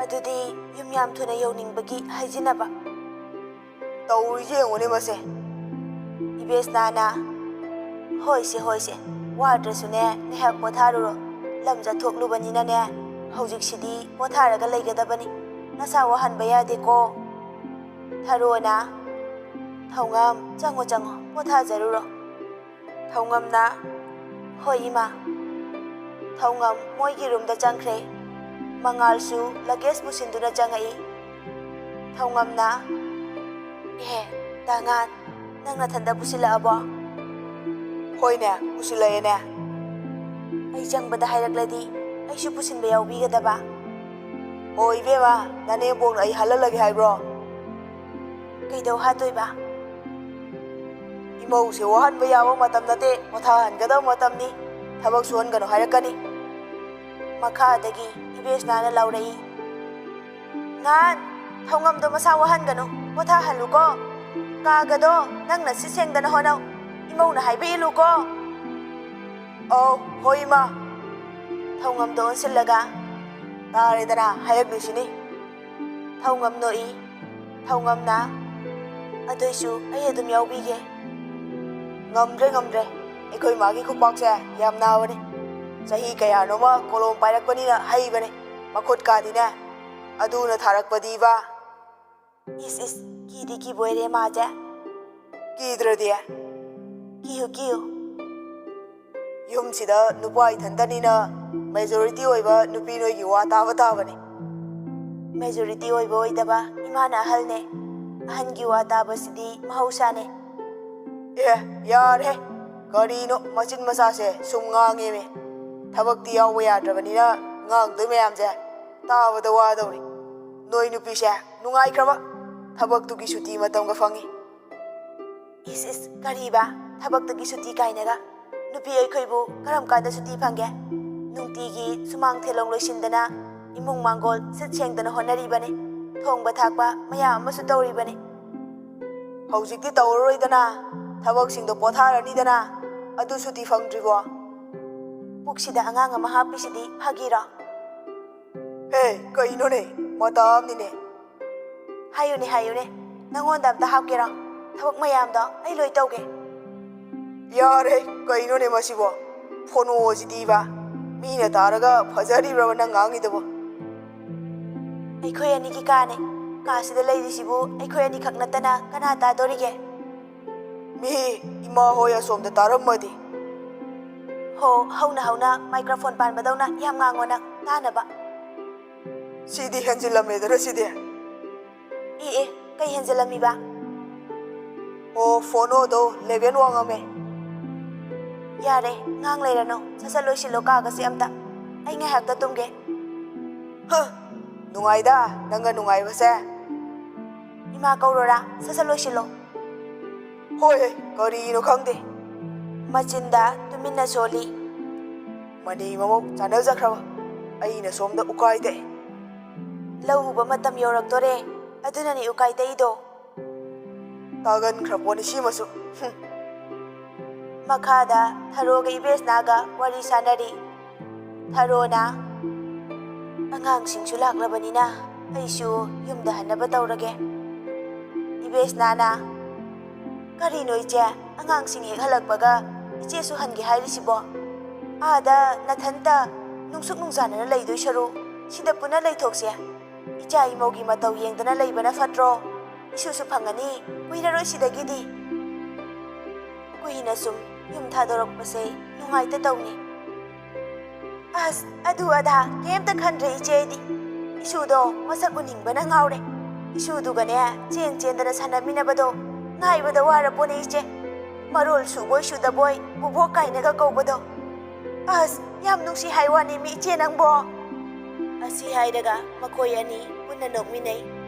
"ꯑꯗꯨꯗꯤ ꯌꯨꯝ ꯌꯥꯝ ꯊꯨꯅ ꯌꯧꯅꯤꯡꯕꯒꯤ ꯍꯥꯏꯖꯤꯟꯅꯕ꯫" ꯇꯧꯔꯤꯁꯦ ꯌꯦꯡꯉꯨꯅꯦ ꯃꯁꯦ꯫ ꯏꯕꯦꯁꯅꯥꯅ, "ꯍꯣꯏꯁꯦ, ꯍꯣꯏꯁꯦ, ꯋꯥꯗ꯭ꯔꯁꯨꯅꯦ, ꯉꯥꯏꯍꯥꯛ ꯄꯣꯊꯥꯔꯨꯔꯣ꯫ ꯂꯝ ꯆꯠꯊꯣꯛꯂꯨꯕꯅꯤꯅꯅꯦ, ꯍꯧꯖꯤꯛꯁꯤꯗꯤ ꯄꯣꯊꯥꯔꯒ ꯂꯩꯒꯗꯕꯅꯤ꯫ ꯅꯁꯥ ꯋꯥꯍꯟꯕ ꯌꯥꯗꯦꯀꯣ꯫" ꯊꯔꯣꯅ, "ꯊꯧꯉꯝ, ꯆꯪꯉꯣ, ꯆꯪꯉꯣ, ꯄꯣꯊꯥꯖꯔꯨꯔꯣ꯫" ꯊꯧꯉꯝꯅ, "ꯍꯣꯏ, ꯏꯃꯥ꯫" ꯊꯧꯉꯝ ꯃꯣꯏꯒꯤ ꯔꯨꯝꯗ ꯆꯪꯈ꯭ꯔꯦ꯫ ꯃꯉꯥꯜꯁꯨ ꯂꯒꯦꯖ ꯄꯨꯁꯤꯟꯗꯨꯅ ꯆꯪꯉꯛꯏ꯫ ꯊꯧꯉꯝꯅ, "ꯑꯦ, ꯗꯥꯉꯥꯟ, ꯅꯪ ꯅꯊꯟꯗ ꯄꯨꯁꯤꯜꯂꯛꯑꯕꯣ?" "ꯍꯣꯏꯅꯦ, ꯄꯨꯁꯤꯜꯂꯛꯑꯦꯅꯦ꯫" "ꯑꯩ ꯆꯪꯕꯗ ꯍꯥꯏꯔꯛꯂꯗꯤ ꯑꯩꯁꯨ ꯄꯨꯁꯤꯟꯕ ꯌꯥꯎꯕꯤꯒꯗꯕ?" ꯑꯣ ꯏꯕꯦꯝꯃ, ꯅꯅꯦꯝꯕꯣꯛꯅ ꯑꯩ ꯍꯜꯍꯜꯂꯒꯦ ꯍꯥꯏꯕ꯭ꯔꯣ? ꯀꯩꯗꯧ ꯍꯥꯠꯇꯣꯏꯕ? ꯏꯃꯧꯁꯦ ꯋꯥꯍꯟꯕ ꯌꯥꯕ ꯃꯇꯝ ꯅꯠꯇꯦ, ꯄꯣꯊꯥꯍꯟꯒꯗꯕ ꯃꯇꯝꯅꯤ꯫ ꯊꯕꯛ ꯁꯨꯍꯟꯒꯅꯨ ꯍꯥꯏꯔꯛꯀꯅꯤ꯫ ꯃꯈꯥꯗꯒꯤ ꯏꯕꯦꯁꯅꯥꯅ ꯂꯥꯎꯔꯛꯏ, "ꯉꯥꯟ, ꯊꯧꯉꯝꯗꯣ ꯃꯁꯥ ꯋꯥꯍꯟꯒꯅꯨ, ꯄꯣꯊꯥꯍꯜꯂꯨꯀꯣ꯫ ꯀꯥꯒꯗꯣ ꯅꯪꯅ ꯁꯤꯠ ꯁꯦꯡꯗꯅ ꯍꯣꯠꯅꯧ, ꯏꯃꯧꯅ ꯍꯥꯏꯕ ꯏꯜꯂꯨꯀꯣ꯫" "ꯑꯧ, ꯍꯣꯏ ꯏꯃꯥ꯫" ꯊꯧꯉꯝꯗꯣ ꯑꯣꯟꯁꯤꯜꯂꯒ, "ꯇꯥꯔꯦꯗꯅ, ꯍꯥꯏꯔꯛꯂꯤꯁꯤꯅꯤ꯫" ꯊꯧꯉꯝ ꯅꯣꯛꯏ꯫ ꯊꯧꯉꯝꯅ, "ꯑꯗꯨꯏꯁꯨ ꯑꯩ ꯑꯗꯨꯝ ꯌꯥꯎꯕꯤꯒꯦ꯫" "ꯉꯝꯗ꯭ꯔꯦ, ꯉꯝꯗ꯭ꯔꯦ꯫ ꯑꯩꯈꯣꯏ ꯃꯥꯒꯤ ꯈꯨꯄꯥꯛꯁꯦ ꯌꯥꯝ ꯅꯥꯕꯅꯤ꯫ ꯆꯍꯤ ꯀꯌꯥꯅꯣꯃ ꯀꯣꯂꯣꯝ ꯄꯥꯏꯔꯛꯄꯅꯤꯅ ꯍꯩꯕꯅꯦ꯫ ꯃꯈꯨꯠ ꯀꯥꯗꯤꯅꯦ꯫ ꯑꯗꯨꯅ ꯊꯥꯔꯛꯄꯗꯤꯕ꯫" "ꯏꯁ, ꯏꯁ, ꯀꯤꯗꯤ ꯀꯤꯕꯣꯏꯔꯦ ꯃꯥꯁꯦ꯫" "ꯀꯤꯗ꯭ꯔꯗꯤ?" "ꯀꯤꯌꯨ, ꯀꯤꯌꯨ꯫" "ꯌꯨꯝꯁꯤꯗ ꯅꯨꯄꯥ ꯏꯊꯟꯇꯅꯤꯅ majority ꯑꯣꯏꯕ ꯅꯨꯄꯤ ꯅꯣꯏꯒꯤ ꯋꯥ ꯇꯥꯕ ꯇꯥꯕꯅꯤ꯫" "Majority ꯑꯣꯏꯕ ꯑꯣꯏꯗꯕ, ꯏꯃꯥꯅ ꯑꯍꯜꯅꯦ꯫ ꯑꯍꯟꯒꯤ ꯋꯥ ꯇꯥꯕꯁꯤꯗꯤ ꯃꯍꯧꯁꯥꯅꯦ꯫" "ꯑꯦ, ꯌꯥꯔꯦ꯫ ꯀꯔꯤꯅꯣ ꯃꯆꯤꯟ ꯃꯆꯥꯁꯦ ꯁꯨꯝ ꯉꯥꯡꯉꯦꯃꯤ꯫ ꯊꯕꯛꯇꯤ ꯌꯥꯎꯕ ꯌꯥꯗ꯭ꯔꯕꯅꯤꯅ ꯉꯥꯡꯗꯣꯏ ꯃꯌꯥꯝꯁꯦ ꯇꯥꯕꯗ ꯋꯥꯗꯧꯔꯤ꯫ ꯅꯣꯏ ꯅꯨꯄꯤꯁꯦ ꯅꯨꯡꯉꯥꯏꯈ꯭ꯔꯕ, ꯊꯕꯛꯇꯨꯒꯤ ꯁꯨꯇꯤ ꯃꯇꯝꯒ ꯐꯪꯉꯤ꯫" "ꯏꯁ, ꯏꯁ, ꯀꯔꯤꯕ? ꯊꯕꯛꯇꯒꯤ ꯁꯨꯇꯤ ꯀꯥꯏꯅꯒ? ꯅꯨꯄꯤ ꯑꯩꯈꯣꯏꯕꯨ ꯀꯔꯝ ꯀꯥꯟꯗ ꯁꯨꯇꯤ ꯐꯪꯒꯦ? ꯅꯨꯡꯇꯤꯒꯤ ꯁꯨꯃꯥꯡ ꯊꯦꯂꯣꯡ ꯂꯣꯏꯁꯤꯟꯗꯅ, ꯏꯃꯨꯡ ꯃꯥꯡꯒꯣꯜ ꯁꯤꯠ ꯁꯦꯡꯗꯅ ꯍꯣꯠꯅꯔꯤꯕꯅꯤ꯫ ꯊꯣꯡꯕ ꯊꯥꯛꯄ ꯃꯌꯥꯝ ꯑꯃꯁꯨ ꯇꯧꯔꯤꯕꯅꯤ꯫" "ꯍꯧꯖꯤꯛꯇꯤ ꯇꯧꯔꯔꯣꯏꯗꯅ, ꯊꯕꯛꯁꯤꯡꯗꯣ ꯄꯣꯊꯥꯔꯅꯤꯗꯅ, ꯑꯗꯨ ꯁꯨꯇꯤ ꯐꯪꯗ꯭ꯔꯤꯕꯣ?" "ꯄꯨꯛꯁꯤꯗ ꯑꯉꯥꯡ ꯑꯃ ꯍꯥꯞꯄꯤꯁꯤꯗꯤ ꯐꯥꯒꯤꯔꯣ?" "ꯍꯦ, ꯀꯩꯅꯣꯅꯦ, ꯃꯇꯥ ꯑꯃꯅꯤꯅꯦ꯫" "ꯍꯥꯏꯌꯨꯅꯦ, ꯍꯥꯏꯌꯨꯅꯦ, ꯅꯪꯉꯣꯟꯗ ꯑꯝꯇ ꯍꯥꯞꯀꯦꯔꯣ? ꯊꯕꯛ ꯃꯌꯥꯝꯗꯣ ꯑꯩ ꯂꯣꯏ ꯇꯧꯒꯦ꯫" "ꯌꯥꯔꯦ, ꯀꯩꯅꯣꯅꯦ ꯃꯁꯤꯕꯣ? ꯐꯣꯅꯣꯁꯤꯗꯤꯕ, ꯃꯤꯅ ꯇꯥꯔꯒ ꯐꯖꯔꯤꯕ꯭ꯔꯕ ꯅꯪ ꯉꯥꯡꯉꯤꯗꯨꯕꯣ?" "ꯑꯩꯈꯣꯏ ꯑꯅꯤꯒꯤ ꯀꯥꯅꯦ꯫ ꯀꯥꯁꯤꯗ ꯂꯩꯔꯤꯁꯤꯕꯨ ꯑꯩꯈꯣꯏ ꯑꯅꯤꯈꯛ ꯅꯠꯇꯅ ꯀꯅꯥ ꯇꯥꯗꯣꯔꯤꯒꯦ?" "ꯃꯤ, ꯏꯃꯥ ꯍꯣꯏ ꯑꯁꯣꯝꯗ ꯇꯥꯔꯝꯃꯗꯤ?" "ꯍꯣ, ꯍꯧꯅ ꯍꯧꯅ microphone ꯄꯥꯟꯕꯗꯧꯅ ꯌꯥꯝ ꯉꯥꯡꯉꯣ ꯅꯪ, ꯇꯥꯅꯕ꯫" "ꯁꯤꯗꯤ ꯍꯦꯟꯖꯤꯜꯂꯝꯃꯦꯗꯅ ꯁꯤꯗꯤ꯫" "ꯑꯦ, ꯑꯦ, ꯀꯩ ꯍꯦꯟꯖꯤꯜꯂꯝꯃꯤꯕ?" "ꯑꯣ, ꯐꯣꯅꯣꯗꯣ level ꯋꯥꯡꯉꯝꯃꯦ꯫" "ꯌꯥꯔꯦ, ꯉꯥꯡ ꯂꯩꯔꯅꯨ, ꯁꯠ ꯁꯠ ꯂꯣꯏꯁꯤꯜꯂꯣ ꯀꯥꯒꯁꯦ ꯑꯝꯇ꯫ ꯑꯩ ꯉꯥꯏꯍꯥꯛꯇ ꯇꯨꯝꯒꯦ꯫" "ꯍ, ꯅꯨꯡꯉꯥꯏꯗ, ꯅꯪꯒ ꯅꯨꯡꯉꯥꯏꯕꯁꯦ꯫ ꯏꯃꯥ ꯀꯧꯔꯣꯔꯥ? ꯁꯠ ꯁꯠ ꯂꯣꯏꯁꯤꯜꯂꯣ꯫ ꯍꯣꯏ, ꯀꯔꯤꯅꯣ ꯈꯪꯗꯦ꯫ ꯃꯆꯤꯟꯗ ꯇꯨꯃꯤꯟꯅ ꯁꯣꯜꯂꯤ꯫ ꯃꯅꯤ ꯃꯃꯧ ꯆꯥꯟꯅꯖꯈ꯭ꯔꯕ꯫ ꯑꯩꯅ ꯁꯣꯝꯗ ꯎꯀꯥꯏ ꯇꯛꯏ꯫ ꯂꯧ ꯎꯕ ꯃꯇꯝ ꯌꯧꯔꯛꯇꯣꯔꯦ, ꯑꯗꯨꯅꯅꯤ ꯎꯀꯥꯏ ꯇꯛꯏꯗꯣ꯫ ꯇꯥꯒꯟꯈ꯭ꯔ ꯄꯣꯠꯅꯤ ꯁꯤꯃꯁꯨ꯫ ꯍꯨꯝ꯫ ꯃꯈꯥꯗ ꯊꯔꯣꯒ ꯏꯕꯦꯁꯅꯥꯒ ꯋꯥꯔꯤ ꯁꯥꯟꯅꯔꯤ꯫ ꯊꯔꯣꯅ, "ꯑꯉꯥꯡꯁꯤꯡꯁꯨ ꯂꯥꯛꯂꯕꯅꯤꯅ ꯑꯩꯁꯨ ꯌꯨꯝꯗ ꯍꯟꯅꯕ ꯇꯧꯔꯒꯦ꯫" ꯏꯕꯦꯁꯅꯥꯅ, "ꯀꯔꯤꯅꯣ ꯏꯆꯦ, ꯑꯉꯥꯡꯁꯤꯡ ꯍꯦꯛ ꯍꯜꯂꯛꯄꯒ ꯏꯆꯦꯁꯨ ꯍꯟꯒꯦ ꯍꯥꯏꯔꯤꯁꯤꯕꯣ? ꯑꯥꯗ ꯅꯊꯟꯇ ꯅꯨꯡꯁꯨꯛ ꯅꯨꯡꯖꯥꯅꯅ ꯂꯩꯗꯣꯏ ꯁꯔꯨꯛ ꯁꯤꯗ ꯄꯨꯟꯅ ꯂꯩꯊꯣꯛꯁꯦ꯫ ꯏꯆꯥ ꯏꯃꯧꯒꯤ ꯃꯇꯧ ꯌꯦꯡꯗꯅ ꯂꯩꯕꯅ ꯐꯠꯇ꯭ꯔꯣ? ꯏꯁꯨꯁꯨ ꯐꯪꯉꯅꯤ, ꯀꯨꯏꯔꯔꯣꯏ ꯁꯤꯗꯒꯤꯗꯤ꯫" ꯀꯨꯏꯅ ꯁꯨꯝ ꯌꯨꯝ ꯊꯥꯗꯣꯔꯛꯄꯁꯦ ꯅꯨꯡꯉꯥꯏꯇ ꯇꯧꯅꯤ꯫ ꯑꯁ, ꯑꯗꯨ ꯑꯗꯥ ꯀꯩꯝꯇ ꯈꯟꯗ꯭ꯔꯦ ꯏꯆꯦ ꯑꯩꯗꯤ꯫ ꯏꯁꯨꯗꯣ ꯃꯁꯛ ꯎꯅꯤꯡꯕꯅ ꯉꯥꯎꯔꯦ꯫ ꯏꯁꯨꯗꯨꯒꯅꯦ ꯆꯦꯟ ꯆꯦꯟꯗꯅ ꯁꯥꯟꯅꯃꯤꯟꯅꯕꯗꯣ ꯉꯥꯏꯕꯗ ꯋꯥꯔꯄꯣꯠꯅꯦ ꯏꯆꯦ꯫ ꯃꯔꯣꯜ ꯁꯨꯕꯣꯏ ꯁꯨꯗꯕꯣꯏ ꯕꯨꯕꯣꯛ ꯀꯥꯏꯅꯒ ꯀꯧꯕꯗꯣ꯫ ꯑꯁ, ꯌꯥꯝ ꯅꯨꯡꯁꯤ ꯍꯥꯏ ꯋꯥꯅꯤ ꯃꯤ ꯏꯆꯦ ꯅꯪꯕꯣ꯫ ꯑꯁꯤ ꯍꯥꯏꯔꯒ ꯃꯈꯣꯏ ꯑꯅꯤ ꯄꯨꯟꯅ ꯅꯣꯛꯃꯤꯟꯅꯩ꯫